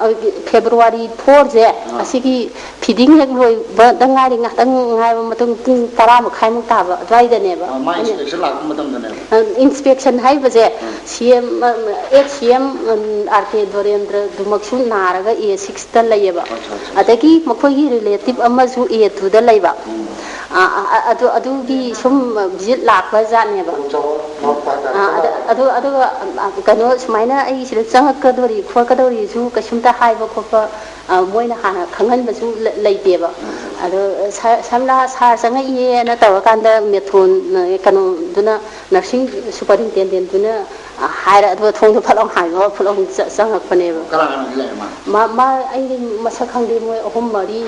ꯐꯦꯕ꯭ꯔꯨꯋꯥꯔꯤ ꯐꯣꯔꯁꯦ, ꯑꯥ꯫ ꯑꯁꯤꯒꯤ ꯐꯤꯗꯤꯡ ꯍꯦꯛ ꯂꯣꯏꯕꯗ ꯉꯥꯏꯔꯤ, ꯉꯥꯛꯇꯪ ꯉꯥꯏꯕ ꯃꯇꯨꯡ ꯄꯨꯡ ꯇꯔꯥ ꯃꯈꯥꯏꯃꯨꯛ ꯇꯥꯕ ꯑꯗꯨꯋꯥꯏꯗꯅꯦꯕ꯫ ꯑꯥ, ꯃꯥ ꯑꯩꯅ inspection ꯂꯥꯛꯄ ꯃꯇꯝꯗꯅꯦꯕ? ꯑ, inspection ꯍꯥꯏꯔꯤꯕꯁꯦ, ꯎꯝ꯫ ꯁꯤ ꯑꯦꯝ, ꯑ, ꯑꯦꯛꯁ ꯁꯤ ꯑꯦꯝ, ꯎꯝ, ꯑꯥꯔ ꯀꯦ ꯗꯣꯔꯦꯟꯗ꯭ꯔꯗꯨꯃꯛꯁꯨ ꯅꯥꯔꯒ ꯑꯦ ꯁꯤꯛꯁꯇ ꯂꯩꯌꯦꯕ꯫ ꯑꯠꯆꯥ, ꯑꯠꯆꯥ, ꯑꯠꯆꯥ꯫ ꯑꯗꯒꯤ ꯃꯈꯣꯏꯒꯤ relative ꯑꯃꯁꯨ ꯑꯦ ꯇꯨꯗ ꯂꯩꯕ꯫ ꯎꯝ꯫ ꯑ, ꯑ, ꯑ, ꯑꯗꯨ, ꯑꯗꯨꯒꯤ ꯁꯨꯝ visit ꯂꯥꯛꯄ ꯖꯥꯠꯅꯦꯕ꯫ ꯈꯨꯗꯣꯡꯆꯥꯕ ꯂꯧꯔꯛꯄ ꯍꯥꯏꯇꯥꯔꯦ꯫ ꯑ, ꯑꯗ-, ꯑꯗꯨ, ꯑꯗꯨꯒ, ꯑ, ꯀꯩꯅꯣ ꯁꯨꯃꯥꯏꯅ ꯑꯩ ꯁꯤꯗ ꯆꯪꯉꯛꯀꯗꯣꯔꯤ ꯈꯣꯠꯀꯗꯧꯔꯤꯁꯨ ꯀꯩꯁꯨꯝꯇ ꯍꯥꯏꯕ ꯈꯣꯠꯄ, ꯑ, ꯃꯣꯏꯅ ꯍꯥꯟꯅ ꯈꯪꯍꯟꯕꯁꯨ ꯂ-, ꯂꯩꯇꯦꯕ꯫ ꯎꯝ꯫ ꯑꯗꯣ ꯁꯥꯔ, ꯁꯝꯂꯥ ꯁꯥꯔ ꯆꯪꯉꯛꯏꯌꯦꯅ ꯇꯧꯔꯀꯥꯟꯗ ꯃꯦꯇ꯭ꯔꯣꯟ, ꯑ, ꯀꯩꯅꯣꯗꯨꯅ, nursing superintendentꯗꯨꯅ, ꯑ, ꯍꯥꯏꯔ, ꯑꯗꯨꯒ ꯊꯣꯡꯗꯣ ꯐꯠ ꯂꯥꯎ ꯍꯥꯡꯉꯒ ꯐꯠ ꯂꯥꯎ ꯆ-, ꯆꯪꯉꯛꯄꯅꯦꯕ꯫ ꯀꯅꯥ ꯀꯅꯥꯗꯤ ꯂꯥꯛꯑꯦ ꯃꯥ? ꯃꯥ, ꯃꯥ ꯑꯩꯗꯤ ꯃꯁꯛ ꯈꯪꯗꯦ, ꯃꯣꯏ ꯑꯍꯨꯝ ꯃꯔꯤ,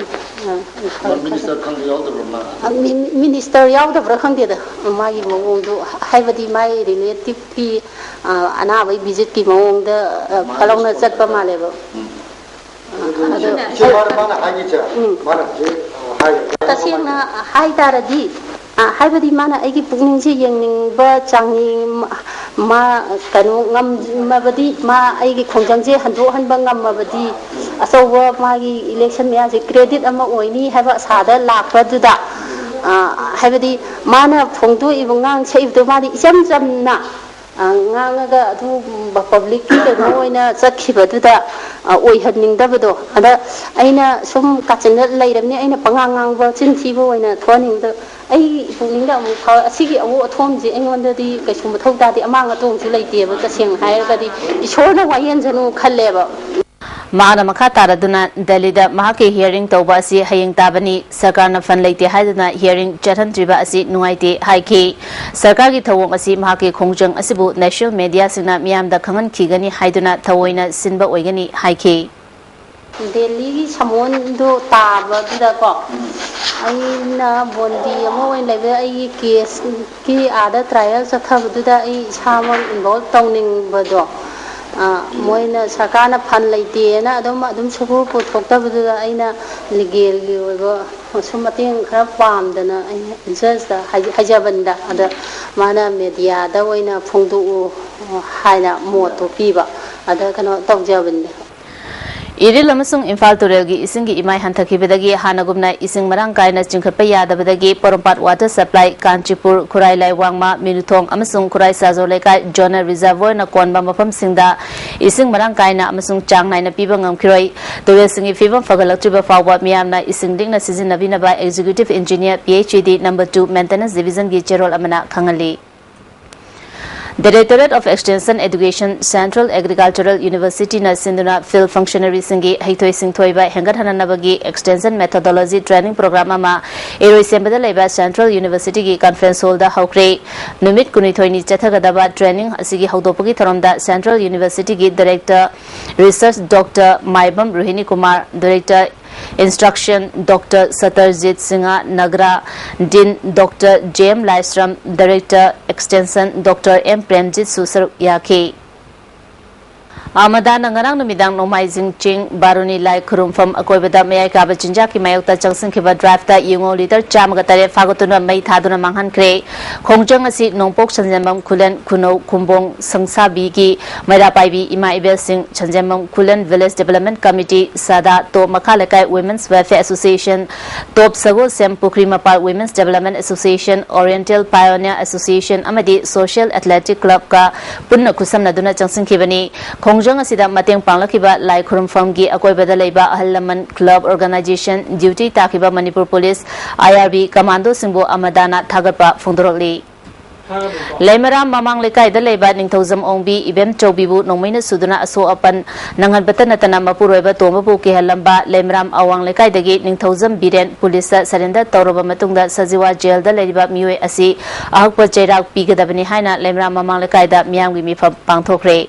ꯑ, ꯃꯥ ꯈꯔ, ꯈꯔ꯫ Minister ꯈꯪꯗꯦ ꯌꯥꯎꯗꯕ꯭ꯔꯣ ꯃꯥ? ꯑ, ꯃꯤ-, minister ꯌꯥꯎꯗꯕ꯭ꯔꯥ ꯈꯪꯗꯦꯗ, ꯃꯥꯒꯤ ꯃꯑꯣꯡꯗꯣ, ꯍꯥꯏꯕꯗꯤ ꯃꯥꯒꯤ relativeꯀꯤ, ꯑ, ꯑꯅꯥꯕꯒꯤ visitꯀꯤ ꯃꯑꯣꯡꯗ, ꯑ, ꯃꯥꯒꯤ ꯐꯠ ꯂꯥꯎꯅ response ꯆꯠꯄ ꯍꯥꯏꯇꯥꯔꯦ꯫ ꯃꯥꯜꯂꯦꯕ꯫ ꯎꯝ꯫ ꯑꯗꯣ ꯏꯆꯦ, ꯃꯥꯅ, ꯃꯥꯅ ꯍꯥꯏꯈꯤꯁꯦ, ꯎꯝ꯫ ꯃꯥꯅ ꯍꯧꯖꯤꯛ, ꯑ, ꯍꯥꯏꯈꯤꯕ ꯇꯁꯦꯡꯅ ꯍꯥꯏꯇꯥꯔꯗꯤ, ꯑ, ꯍꯥꯏꯕꯗꯤ ꯃꯥꯅ ꯑꯩꯒꯤ ꯄꯨꯛꯅꯤꯡꯁꯦ ꯌꯦꯡꯅꯤꯡꯕ ꯆꯥꯡꯌꯦꯡ, ꯃꯥ, ꯃꯥ ꯀꯩꯅꯣ ꯉꯝꯃꯕꯗꯤ, ꯃꯥ ꯑꯩꯒꯤ ꯈꯣꯡꯖꯪꯁꯦ ꯍꯟꯗꯣꯛꯍꯟꯕ ꯉꯝꯃꯕꯗꯤ, ꯑꯆꯧꯕ ꯃꯥꯒꯤ election ꯃꯌꯥꯁꯦ credit ꯑꯃ ꯑꯣꯏꯅꯤ ꯍꯥꯏꯕ ꯑꯁꯥꯗ ꯂꯥꯛꯄꯗꯨꯗ, ꯑ, ꯍꯥꯏꯕꯗꯤ ꯃꯥꯅ ꯐꯣꯡꯗꯣꯛꯏꯕ, ꯉꯥꯡ ꯁꯛꯏꯕꯗꯣ ꯃꯥꯗꯤ ꯏꯆꯝ ꯆꯝꯅ ꯑ, ꯉꯥꯡꯉꯒ ꯑꯗꯨꯒꯨꯝꯕ publicꯀꯤ ꯀꯩꯅꯣ ꯑꯣꯏꯅ ꯆꯠꯈꯤꯕꯗꯨꯗ, ꯑ, ꯑꯣꯏꯍꯟꯅꯤꯡꯗꯕꯗꯣ꯫ ꯑꯗ ꯑꯩꯅ ꯁꯨꯝ ꯀꯥꯆꯤꯟꯗ ꯂꯩꯔꯕꯅꯤ, ꯑꯩꯅ ꯄꯉꯥꯡ ꯉꯥꯡꯕ, ꯆꯤꯟ ꯊꯤꯕ ꯑꯣꯏꯅ ꯊꯣꯛꯍꯟꯅꯤꯡꯗꯕ꯫ ꯑꯩ ꯄꯨꯛꯅꯤꯡꯗ ꯑꯃꯨꯛ ꯐꯥꯎ-, ꯑꯁꯤꯒꯤ ꯑꯋꯣ ꯑꯊꯣꯝꯁꯦ ꯑꯩꯉꯣꯟꯗꯗꯤ ꯀꯩꯁꯨ ꯃꯊꯧ ꯇꯥꯗꯦ, ꯑꯃꯥꯡ ꯑꯇꯣꯡꯁꯨ ꯂꯩꯇꯦꯕ, ꯇꯁꯦꯡꯅ ꯍꯥꯏꯔꯒꯗꯤ ꯏꯁꯣꯔꯅ ꯋꯥꯌꯦꯟꯁꯅꯨ ꯈꯜꯂꯦꯕ꯫ ꯃꯍꯥꯛꯅ ꯃꯈꯥ ꯇꯥꯔꯗꯨꯅ ꯗꯦꯜꯂꯤꯗ ꯃꯍꯥꯛꯀꯤ hearing ꯇꯧꯕ ꯑꯁꯤ ꯍꯌꯦꯡ ꯇꯥꯕꯅꯤ꯫ ꯁꯔꯀꯥꯔꯅ fund ꯂꯩꯇꯦ ꯍꯥꯏꯗꯨꯅ hearing ꯆꯠꯍꯟꯗ꯭ꯔꯤꯕ ꯑꯁꯤ ꯅꯨꯡꯉꯥꯏꯇꯦ ꯍꯥꯏꯈꯤ꯫ ꯁꯔꯀꯥꯔꯒꯤ ꯊꯧꯑꯣꯡ ꯑꯁꯤ ꯃꯍꯥꯛꯀꯤ ꯈꯣꯡꯖꯪ ꯑꯁꯤꯕꯨ national mediaꯁꯤꯡꯅ ꯃꯤꯌꯥꯝꯗ ꯈꯪꯍꯟꯈꯤꯒꯅꯤ ꯍꯥꯏꯗꯨꯅ ꯊꯑꯣꯏꯅ ꯁꯤꯟꯕ ꯑꯣꯏꯒꯅꯤ ꯍꯥꯏꯈꯤ꯫ ꯗꯦꯜꯂꯤꯒꯤ ꯁꯃꯣꯟꯗꯣ ꯇꯥꯕꯗꯨꯗꯀꯣ, ꯑꯩꯅ ꯕꯣꯟꯗꯤ ꯑꯃ ꯑꯣꯏꯅ ꯂꯩꯕꯗ, ꯑꯩꯒꯤ ꯀꯦꯁꯀꯤ ꯑꯥꯗ ꯇ꯭ꯔꯥꯏꯌꯦꯜ ꯆꯠꯊꯕꯗꯨꯗ ꯑꯩ ꯏꯁꯥꯃꯛ ꯏꯟꯚꯣꯜꯕ ꯇꯧꯅꯤꯡꯕꯗꯣ, ꯑ, ꯃꯣꯏꯅ, ꯁꯔꯀꯥꯔꯅ ꯐꯟ ꯂꯩꯇꯦꯅ ꯑꯗꯨꯝ, ꯑꯗꯨꯝ ꯁꯨꯛꯄꯨ ꯄꯨꯊꯣꯛꯇꯕꯗꯨꯗ, ꯑꯩꯅ ꯂꯤꯒꯦꯜꯒꯤ ꯑꯣꯏꯕ ꯁꯨꯝ ꯃꯇꯦꯡ ꯈꯔ ꯄꯥꯝꯗꯅ ꯑꯩꯅ ꯖꯖꯇ ꯍꯥꯏꯖ-, ꯍꯥꯏꯖꯕꯅꯤꯗ꯫ ꯑꯗ ꯃꯥꯅ ꯃꯦꯗꯤꯌꯥꯗ ꯑꯣꯏꯅ ꯐꯣꯡꯗꯣꯛꯎ ꯍꯥꯏꯅ ꯃꯣꯠꯇꯣ ꯄꯤꯕ꯫ ꯑꯗ ꯀꯩꯅꯣ ꯇꯧꯖꯕꯅꯤꯗ꯫ ꯏꯔꯤꯜ ꯑꯃꯁꯨꯡ ꯏꯝꯐꯥꯜ ꯇꯨꯔꯦꯜꯒꯤ ꯏꯁꯤꯡꯒꯤ ꯏꯃꯥꯏ ꯍꯟꯊꯈꯤꯕꯗꯒꯤ ꯍꯥꯟꯅꯒꯨꯝꯅ ꯏꯁꯤꯡ ꯃꯔꯥꯡ ꯀꯥꯏꯅ ꯆꯤꯡꯈꯠꯄ ꯌꯥꯗꯕꯗꯒꯤ ꯄꯣꯔꯣꯝꯄꯥꯠ ꯋꯥꯇꯔ ꯁꯄ꯭ꯂꯥꯏ, ꯀꯥꯟꯆꯤꯄꯨꯔ, ꯈꯨꯔꯥꯏ ꯂꯥꯏꯋꯥꯡꯃ, ꯃꯤꯅꯨꯊꯣꯡ ꯑꯃꯁꯨꯡ ꯈꯨꯔꯥꯏ ꯁꯥꯖꯣ ꯂꯩꯀꯥꯏ ꯖꯣꯅꯦꯜ ꯔꯤꯖꯔꯚꯔꯅ ꯀꯣꯟꯕ ꯃꯐꯝꯁꯤꯡꯗ ꯏꯁꯤꯡ ꯃꯔꯥꯡ ꯀꯥꯏꯅ ꯑꯃꯁꯨꯡ ꯆꯥꯡ ꯅꯥꯏꯅ ꯄꯤꯕ ꯉꯝꯈꯤꯔꯣꯏ꯫ ꯇꯨꯔꯦꯜꯁꯤꯡꯒꯤ ꯐꯤꯕꯝ ꯐꯒꯠꯂꯛꯇ꯭ꯔꯤꯕ ꯐꯥꯎꯕ ꯃꯤꯌꯥꯝꯅ ꯏꯁꯤꯡ ꯂꯤꯛꯅ ꯁꯤꯖꯤꯟꯅꯕꯤꯅꯕ executive engineer, P H E ꯗꯤ ꯅꯝꯕꯔ ꯇꯨ ꯃꯦꯟꯇꯦꯅꯦꯟꯁ ꯗꯤꯕꯤꯖꯟꯒꯤ ꯆꯦꯔꯣꯜ ꯑꯃꯅ ꯈꯪꯍꯜꯂꯤ꯫ Directorate of Extension Education, Central Agricultural University ꯅ ꯁꯤꯟꯗꯨꯅ ꯐꯤꯜꯗ ꯐꯪꯁꯅꯔꯤꯁꯤꯡꯒꯤ ꯍꯩꯊꯣꯏ ꯁꯤꯡꯊꯣꯏꯕ ꯍꯦꯟꯒꯠꯍꯟꯅꯕꯒꯤ Extension Methodology Training Program ꯑꯃ ꯏꯔꯣꯏꯁꯦꯝꯕꯗ ꯂꯩꯕ Central University ꯒꯤ conference hall ꯗ ꯍꯧꯈ꯭ꯔꯦ꯫ ꯅꯨꯃꯤꯠ ꯀꯨꯟꯅꯤꯊꯣꯏꯅꯤ ꯆꯠꯊꯒꯗꯕ training ꯑꯁꯤꯒꯤ ꯍꯧꯗꯣꯛꯄꯒꯤ ꯊꯧꯔꯝꯗ Central University ꯒꯤ Director Research Doctor Maibam Rohini Kumar, Director Instruction Doctor Satyajit Singh Nagra, Dean Doctor J M Laishram, Director Extension Doctor M ꯄ꯭ꯔꯦꯝꯖꯤꯠꯁꯨ ꯁꯔꯨꯛ ꯌꯥꯈꯤ꯫ ꯑꯃꯗꯥꯅ ꯉꯔꯥꯡ ꯅꯨꯃꯤꯗꯥꯡ ꯅꯣꯡꯃꯥꯏꯖꯤꯡ ꯆꯤꯡ ꯕꯥꯔꯨꯅꯤ ꯂꯥꯏ ꯈꯨꯔꯨꯝꯐꯝ ꯑꯀꯣꯏꯕꯗ ꯃꯌꯥꯏ ꯀꯥꯕ ꯆꯤꯟꯖꯥꯛꯀꯤ ꯃꯥꯌꯣꯛꯇ ꯆꯪꯁꯤꯟꯈꯤꯕ ꯗ꯭ꯔꯥꯏꯚꯇ ꯌꯨꯉꯧ ꯂꯤꯇꯔ ꯆꯥꯝꯃꯒ ꯇꯔꯦꯠ ꯐꯥꯒꯠꯇꯨꯅ ꯃꯩ ꯊꯥꯗꯨꯅ ꯃꯥꯡꯍꯟꯈ꯭ꯔꯦ꯫ ꯈꯣꯡꯖꯪ ꯑꯁꯤ ꯅꯣꯡꯄꯣꯛ ꯁꯟꯖꯦꯟꯕꯝ ꯈꯨꯂꯦꯟ, ꯈꯨꯅꯧ, ꯈꯨꯝꯕꯣꯡ, ꯁꯪꯁꯥꯕꯤꯒꯤ ꯃꯩꯔꯥ ꯄꯥꯏꯕꯤ ꯏꯃꯥ ꯏꯕꯦꯜꯁꯤꯡ, ꯁꯟꯖꯦꯟꯕꯝ ꯈꯨꯂꯦꯟ Village Development Committee, ꯁꯥꯗꯥ, ꯇꯣꯞ ꯃꯈꯥ ꯂꯩꯀꯥꯏ Women's Welfare Association, ꯇꯣꯞ ꯁꯒꯣꯜꯁꯦꯝ ꯄꯨꯈ꯭ꯔꯤ ꯃꯄꯥꯜ Women's Development Association, Oriental Pioneer Association ꯑꯃꯗꯤ Social Athletic Club ꯀ ꯄꯨꯟꯅ ꯈꯨꯠꯁꯝꯅꯗꯨꯅ ꯆꯪꯁꯤꯟꯈꯤꯕꯅꯤ꯫ ꯈꯣꯡꯖꯪ ꯑꯁꯤꯗ ꯃꯇꯦꯡ ꯄꯥꯡꯂꯛꯈꯤꯕ ꯂꯥꯏ ꯈꯨꯔꯨꯝꯐꯝꯒꯤ ꯑꯀꯣꯏꯕꯗ ꯂꯩꯕ ꯑꯍꯜ ꯂꯃꯟ, club organization, duty ꯇꯥꯈꯤꯕ ꯃꯅꯤꯄꯨꯔ ꯄꯨꯂꯤꯁ, ꯑꯥꯏ ꯑꯥꯔ ꯕꯤ ꯀꯃꯥꯟꯗꯣꯁꯤꯡꯕꯨ ꯑꯃꯗꯥꯅ ꯊꯥꯒꯠꯄ ꯐꯣꯡꯗꯣꯔꯛꯂꯤ꯫ ꯂꯩꯃꯔꯥꯝ ꯃꯃꯥꯡ ꯂꯩꯀꯥꯏꯗ ꯂꯩꯕ ꯅꯤꯡꯊꯧꯖꯝ ꯑꯣꯡꯕꯤ ꯏꯕꯦꯝ ꯆꯧꯕꯤꯕꯨ ꯅꯣꯡꯃꯩꯅ ꯁꯨꯗꯨꯅ ꯑꯁꯣꯛ ꯑꯄꯟ ꯅꯪꯍꯟꯕꯇ ꯅꯠꯇꯅ ꯃꯄꯨꯔꯣꯏꯕ ꯇꯣꯝꯕꯕꯨ ꯀꯤꯍꯜꯂꯝꯕ ꯂꯩꯃꯔꯥꯝ ꯑꯋꯥꯡ ꯂꯩꯀꯥꯏꯗꯒꯤ ꯅꯤꯡꯊꯧꯖꯝ ꯕꯤꯔꯦꯟ ꯄꯨꯂꯤꯁꯇ surrender ꯇꯧꯔꯕ ꯃꯇꯨꯡꯗ ꯁꯖꯤꯋꯥ ꯖꯦꯜꯗ ꯂꯩꯔꯤꯕ ꯃꯤꯑꯣꯏ ꯑꯁꯤ ꯑꯍꯛꯄ ꯆꯩꯔꯥꯛ ꯄꯤꯒꯗꯕꯅꯤ ꯍꯥꯏꯅ ꯂꯩꯃꯔꯥꯝ ꯃꯃꯥꯡ ꯂꯩꯀꯥꯏꯗ ꯃꯤꯌꯥꯝꯒꯤ ꯃꯤꯐꯝ ꯄꯥꯡꯊꯣꯛꯈ꯭ꯔꯦ꯫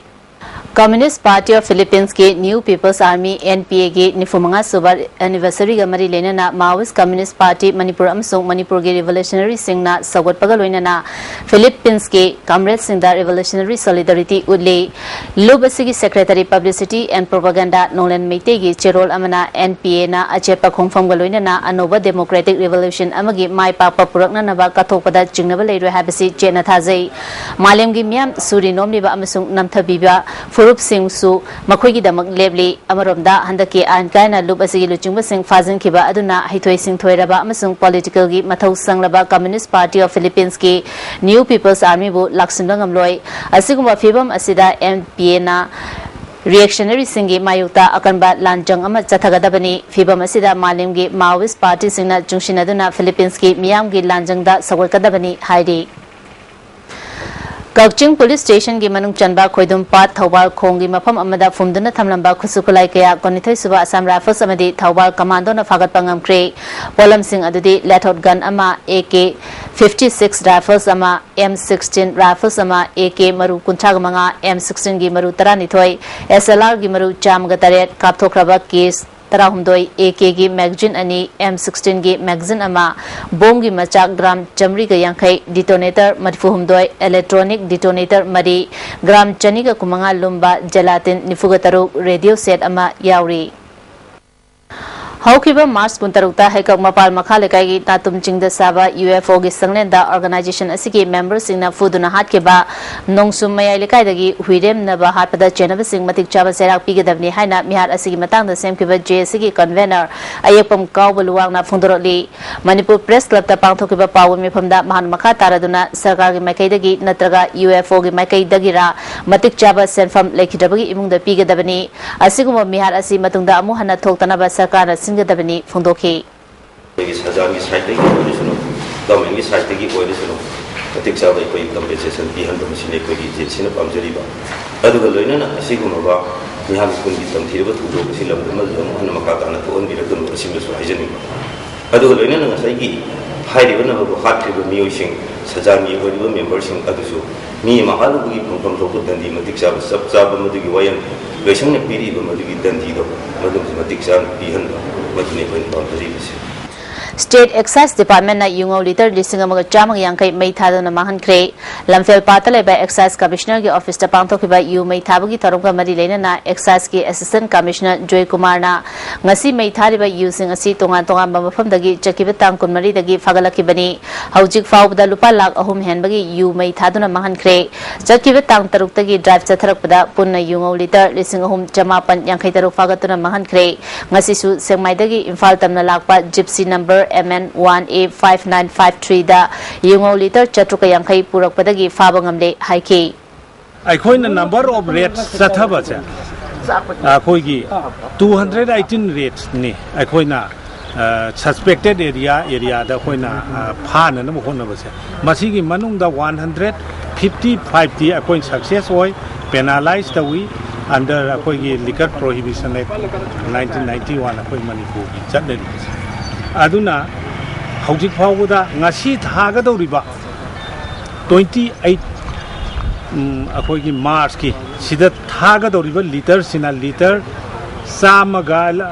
Communist Party of Philippines ꯀꯤ New People's Army, N P A ꯒꯤ ꯅꯤꯐꯨ ꯃꯉꯥ ꯁꯨꯕ anniversary ꯒ ꯃꯔꯤ ꯂꯩꯅꯅ Maoist Communist Party ꯃꯅꯤꯄꯨꯔ ꯑꯃꯁꯨꯡ ꯃꯅꯤꯄꯨꯔꯒꯤ revolutionary ꯁꯤꯡꯅ ꯁꯧꯒꯠꯄꯒ ꯂꯣꯏꯅꯅ Philippines ꯀꯤ comrade ꯁꯤꯡꯗ revolutionary solidarity ꯎꯠꯂꯤ꯫ ꯂꯨꯞ ꯑꯁꯤꯒꯤ secretary publicity and propaganda ꯅꯣꯡꯂꯦꯟ ꯃꯩꯇꯩꯒꯤ ꯆꯦꯔꯣꯜ ꯑꯃꯅ N P A ꯅ ꯑꯆꯦꯠꯄ ꯈꯣꯡꯐꯝꯒ ꯂꯣꯏꯅꯅ ꯑꯅꯧꯕ democratic revolution ꯑꯃꯒꯤ ꯃꯥꯏ ꯄꯥꯛꯄ ꯄꯨꯔꯛꯅꯅꯕ ꯀꯠꯊꯣꯛꯄꯗ ꯆꯤꯡꯅꯕ ꯂꯩꯔꯣꯏ ꯍꯥꯏꯕꯁꯤ ꯆꯦꯠꯅ ꯊꯥꯖꯩ꯫ ꯃꯥꯂꯦꯝꯒꯤ ꯃꯤꯌꯥꯝ ꯁꯨꯔꯤ ꯅꯣꯝꯂꯤꯕ ꯑꯃꯁꯨꯡ ꯅꯝꯊꯕꯤꯕ ꯐꯨꯔꯨꯞꯁꯤꯡꯁꯨ ꯃꯈꯣꯏꯒꯤꯗꯃꯛ ꯂꯦꯞꯂꯤ꯫ ꯑꯃꯔꯣꯝꯗ, ꯍꯟꯗꯛꯀꯤ ꯑꯥꯏꯟ ꯀꯥꯏꯅ ꯂꯨꯞ ꯑꯁꯤꯒꯤ ꯂꯨꯆꯤꯡꯕꯁꯤꯡ ꯐꯥꯖꯤꯟꯈꯤꯕ ꯑꯗꯨꯅ ꯍꯩꯊꯣꯏ ꯁꯤꯡꯊꯣꯏꯔꯕ ꯑꯃꯁꯨꯡ political ꯒꯤ ꯃꯊꯧ ꯁꯪꯂꯕ Communist Party of Philippines ꯀꯤ New People's Army ꯕꯨ ꯂꯥꯛꯁꯤꯟꯕ ꯉꯝꯂꯣꯏ꯫ ꯑꯁꯤꯒꯨꯝꯕ ꯐꯤꯚꯝ ꯑꯁꯤꯗ N P A ꯅ reactionary ꯁꯤꯡꯒꯤ ꯃꯥꯌꯣꯛꯇ ꯑꯀꯟꯕ ꯂꯥꯟꯖꯪ ꯑꯃ ꯆꯠꯊꯒꯗꯕꯅꯤ꯫ ꯐꯤꯚꯝ ꯑꯁꯤꯗ ꯃꯥꯂꯦꯝꯒꯤ Maoist party ꯁꯤꯡꯅ ꯆꯨꯡꯁꯤꯟꯅꯗꯨꯅ Philippines ꯀꯤ ꯃꯤꯌꯥꯝꯒꯤ ꯂꯥꯟꯖꯪꯗ ꯁꯧꯒꯠꯀꯗꯕꯅꯤ ꯍꯥꯏꯔꯤ꯫ ꯀꯛꯆꯤꯡ police station ꯒꯤ ꯃꯅꯨꯡ ꯆꯟꯕ ꯈꯣꯏꯗꯨꯝꯄꯥꯠ ꯊꯧꯕꯥꯜ ꯈꯣꯡꯒꯤ ꯃꯐꯝ ꯑꯃꯗ ꯐꯨꯝꯗꯨꯅ ꯊꯝꯂꯝꯕ ꯈꯨꯠꯁꯨ ꯈꯨꯠꯂꯥꯏ ꯀꯌꯥ, ꯀꯨꯟꯅꯤꯊꯣꯏ ꯁꯨꯕ Assam Rifles ꯑꯃꯗꯤ ꯊꯧꯕꯥꯜ commando ꯅ ꯐꯥꯒꯠꯄ ꯉꯝꯈ꯭ꯔꯦ꯫ ꯄꯣꯠꯂꯝꯁꯤꯡ ꯑꯗꯨꯗꯤ ꯂꯦꯊꯣꯠ gun ꯑꯃ, A K fifty six rifles ꯑꯃ, M sixteen rifles ꯑꯃ, A K ꯃꯔꯨ ꯀꯨꯟꯊ꯭ꯔꯥꯒ ꯃꯉꯥ, M sixteen ꯒꯤ ꯃꯔꯨ ꯇꯔꯥꯅꯤꯊꯣꯏ, S L R ꯒꯤ ꯃꯔꯨ ꯆꯥꯝꯃꯒ ꯇꯔꯦꯠ, ꯀꯥꯞꯊꯣꯛꯈ꯭ꯔꯕ case ꯇꯔꯥꯍꯨꯝꯗꯣꯏ, A K ꯒꯤ magazine ꯑꯅꯤ, M sixteen ꯒꯤ magazine ꯑꯃ, ꯕꯣꯝꯒꯤ ꯃꯆꯥꯛ gram ꯆꯥꯃꯔꯤꯒ ꯌꯥꯡꯈꯩ, detonator ꯃꯔꯤꯐꯨꯍꯨꯝꯗꯣꯏ, electronic detonator ꯃꯔꯤ, gram ꯆꯅꯤꯒ ꯀꯨꯟꯃꯉꯥ ꯂꯨꯝꯕ gelatin ꯅꯤꯐꯨꯒ ꯇꯔꯨꯛ, radio set ꯑꯃ ꯌꯥꯎꯔꯤ꯫ ꯍꯧꯈꯤꯕ March ꯀꯨꯟꯇꯔꯨꯛꯇ ꯍꯩꯀꯛ ꯃꯄꯥꯜ ꯃꯈꯥ ꯂꯩꯀꯥꯏꯒꯤ ꯅꯥꯇꯨꯝ ꯆꯤꯡꯗ ꯁꯥꯕ U F O ꯒꯤ ꯁꯪꯂꯦꯟꯗ organization ꯑꯁꯤꯒꯤ member ꯁꯤꯡꯅ ꯐꯨꯗꯨꯅ ꯍꯥꯠꯈꯤꯕ ꯅꯣꯡꯁꯨꯝ ꯃꯌꯥꯏ ꯂꯩꯀꯥꯏꯗꯒꯤ ꯍꯨꯏꯔꯦꯝꯅꯕ ꯍꯥꯠꯄꯗ ꯆꯦꯟꯅꯕꯁꯤꯡ ꯃꯇꯤꯛ ꯆꯥꯕ ꯆꯩꯔꯥꯛ ꯄꯤꯒꯗꯕꯅꯤ ꯍꯥꯏꯅ ꯃꯤꯍꯥꯠ ꯑꯁꯤꯒꯤ ꯃꯇꯥꯡꯗ ꯁꯦꯝꯈꯤꯕ J A C ꯒꯤ convener ꯑꯌꯦꯛꯄꯝ ꯀꯥꯎꯕ ꯂꯨꯋꯥꯡꯅ ꯐꯣꯡꯗꯣꯔꯛꯂꯤ꯫ ꯃꯅꯤꯄꯨꯔ Press Club ꯇ ꯄꯥꯡꯊꯣꯛꯈꯤꯕ ꯄꯥꯎꯒꯤ ꯃꯤꯐꯝꯗ ꯃꯍꯥꯛꯅ ꯃꯈꯥ ꯇꯥꯔꯗꯨꯅ ꯁꯔꯀꯥꯔꯒꯤ ꯃꯥꯏꯀꯩꯗꯒꯤ ꯅꯠꯇ꯭ꯔꯒ U F O ꯒꯤ ꯃꯥꯏꯀꯩꯗꯒꯤꯔ ꯃꯇꯤꯛ ꯆꯥꯕ ꯁꯦꯟꯐꯝ ꯂꯩꯈꯤꯗ꯭ꯔꯕꯒꯤ ꯏꯃꯨꯡꯗ ꯄꯤꯒꯗꯕꯅꯤ꯫ ꯑꯁꯤꯒꯨꯝꯕ ꯃꯤꯍꯥꯠ ꯑꯁꯤ ꯃꯇꯨꯡꯗ ꯑꯃꯨꯛ ꯍꯟꯅ ꯊꯣꯛꯇꯅꯕ ꯁꯔꯀꯥꯔꯅ ꯁꯤꯟꯒꯗꯕꯅꯤ ꯐꯣꯡꯗꯣꯛꯈꯤ꯫ ꯑꯩꯈꯣꯏꯒꯤ ꯁꯔꯀꯥꯔꯒꯤ side ꯇꯒꯤ ꯑꯣꯏꯔꯁꯅꯨ, government ꯀꯤ side ꯇꯒꯤ ꯑꯣꯏꯔꯁꯅꯨ, ꯃꯇꯤꯛ ꯆꯥꯕ ꯑꯩꯈꯣꯏ compensation ꯄꯤꯍꯟꯕ, ꯃꯁꯤꯅꯤ ꯑꯩꯈꯣꯏꯒꯤ J A C ꯅ ꯄꯥꯝꯖꯔꯤꯕ꯫ ꯑꯗꯨꯒ ꯂꯣꯏꯅꯅ ꯑꯁꯤꯒꯨꯝꯂꯕ ꯃꯤꯍꯥꯠ ꯃꯤꯄꯨꯟꯒꯤ ꯇꯝꯊꯤꯔꯕ ꯊꯧꯗꯣꯛ ꯑꯁꯤ ꯂꯝꯗꯝ ꯑꯃꯗ ꯑꯃꯨꯛ ꯍꯟꯅ ꯃꯈꯥ ꯇꯥꯅ ꯊꯣꯛꯍꯟꯕꯤꯔꯛꯇꯅꯕ ꯑꯁꯤꯃꯁꯨ ꯍꯥꯏꯖꯅꯤꯡꯕ꯫ ꯑꯗꯨꯒ ꯂꯣꯏꯅꯅ ꯉꯁꯥꯏꯒꯤ ꯍꯥꯏꯔꯤꯕ ꯅꯍꯥꯛꯄꯨ ꯍꯥꯠꯈ꯭ꯔꯤꯕ ꯃꯤꯑꯣꯏꯁꯤꯡ, ꯁꯖꯥꯟꯒꯤ ꯑꯣꯏꯔꯤꯕ ꯃꯦꯝꯕꯔꯁꯤꯡ ꯑꯗꯨꯁꯨ ꯃꯤ ꯑꯃ ꯍꯥꯠꯂꯨꯕꯒꯤ ꯐꯪꯐꯝ ꯊꯣꯛꯄ ꯗꯟꯗꯤ ꯃꯇꯤꯛ ꯆꯥꯕ, ꯆꯞ ꯆꯥꯕ ꯃꯗꯨꯒꯤ ꯋꯥꯌꯦꯜ ꯂꯣꯏꯁꯪꯅ ꯄꯤꯔꯤꯕ ꯃꯗꯨꯒꯤ ꯗꯟꯗꯤꯗꯣ ꯃꯗꯨꯝꯁꯨ ꯃꯇꯤꯛ ꯆꯥꯅ ꯄꯤꯍꯟꯕ, ꯃꯗꯨꯅꯤ ꯑꯩꯈꯣꯏꯅ ꯄꯥꯝꯖꯔꯤꯕꯁꯦ꯫ State Excise Department ꯅ ꯌꯨꯉꯧ litre ꯂꯤꯁꯤꯡ ꯑꯃꯒ ꯆꯥꯝꯃꯒ ꯌꯥꯡꯈꯩ ꯃꯩ ꯊꯥꯗꯨꯅ ꯃꯥꯡꯍꯟꯈ꯭ꯔꯦ꯫ ꯂꯝꯐꯦꯜ ꯄꯥꯠꯇ ꯂꯩꯕ Excise Commissioner ꯒꯤ office ꯇ ꯄꯥꯡꯊꯣꯛꯈꯤꯕ ꯌꯨ ꯃꯩ ꯊꯥꯕꯒꯤ ꯊꯧꯔꯝꯒ ꯃꯔꯤ ꯂꯩꯅꯅ Excise ꯀꯤ Assistant Commissioner ꯖꯣꯏ ꯀꯨꯃꯥꯔꯅ ꯉꯁꯤ ꯃꯩ ꯊꯥꯔꯤꯕ ꯌꯨꯁꯤꯡ ꯑꯁꯤ ꯇꯣꯉꯥꯟ ꯇꯣꯉꯥꯟꯕ ꯃꯐꯝꯗꯒꯤ ꯆꯠꯈꯤꯕ ꯇꯥꯡ ꯀꯨꯟꯃꯔꯤꯗꯒꯤ ꯐꯥꯒꯠꯂꯛꯈꯤꯕꯅꯤ꯫ ꯍꯧꯖꯤꯛ ꯐꯥꯎꯕꯗ ꯂꯨꯄꯥ ꯂꯥꯈ ꯑꯍꯨꯝ ꯍꯦꯟꯕꯒꯤ ꯌꯨ ꯃꯩ ꯊꯥꯗꯨꯅ ꯃꯥꯡꯍꯟꯈ꯭ꯔꯦ꯫ ꯆꯠꯈꯤꯕ ꯇꯥꯡ ꯇꯔꯨꯛꯇꯒꯤ drive ꯆꯠꯊꯔꯛꯄꯗ ꯄꯨꯟꯅ ꯌꯨꯉꯧ litre ꯂꯤꯁꯤꯡ ꯑꯍꯨꯝ ꯆꯃꯥꯄꯟ ꯌꯥꯡꯈꯩ ꯇꯔꯨꯛ ꯐꯥꯒꯠꯇꯨꯅ ꯃꯥꯡꯍꯟꯈ꯭ꯔꯦ꯫ ꯉꯁꯤꯁꯨ ꯁꯦꯛꯃꯥꯏꯗꯒꯤ ꯏꯝꯐꯥꯜ ꯇꯝꯅ ꯂꯥꯛꯄ Gypsy number M N one A five nine five three the ꯌꯨꯉꯧ litre ꯆꯥꯇ꯭ꯔꯨꯛꯀ ꯌꯥꯡꯈꯩ ꯄꯨꯔꯛꯄꯗꯒꯤ ꯐꯥꯕ ꯉꯝꯂꯦ ꯍꯥꯏꯈꯤ꯫ ꯑꯩꯈꯣꯏꯅ number of raids ꯆꯠꯊꯕꯁꯦ ꯑꯩꯈꯣꯏꯒꯤ two hundred eighteen raids ꯅꯤ ꯑꯩꯈꯣꯏꯅ suspected area, area ꯗ ꯑꯩꯈꯣꯏꯅ ꯐꯥꯅꯅꯕ ꯍꯣꯠꯅꯕꯁꯦ꯫ ꯃꯁꯤꯒꯤ ꯃꯅꯨꯡꯗ one hundred fifty five T ꯑꯩꯈꯣꯏ success ꯑꯣꯏ, penalize ꯇꯧꯏ, under ꯑꯩꯈꯣꯏꯒꯤ Liquor Prohibition Act nineteen ninety one ꯑꯩꯈꯣꯏ ꯃꯅꯤꯄꯨꯔꯒꯤ ꯆꯠꯅꯔꯤꯕꯁꯦ꯫ ꯑꯗꯨꯅ ꯍꯧꯖꯤꯛ ꯐꯥꯎꯕꯗ ꯉꯁꯤ ꯊꯥꯒꯗꯧꯔꯤꯕ twenty eight, ꯎꯝ, ꯑꯩꯈꯣꯏꯒꯤ March ꯀꯤ ꯁꯤꯗ ꯊꯥꯒꯗꯧꯔꯤꯕ litre ꯁꯤꯅ litre ꯆꯥꯝꯃꯒ,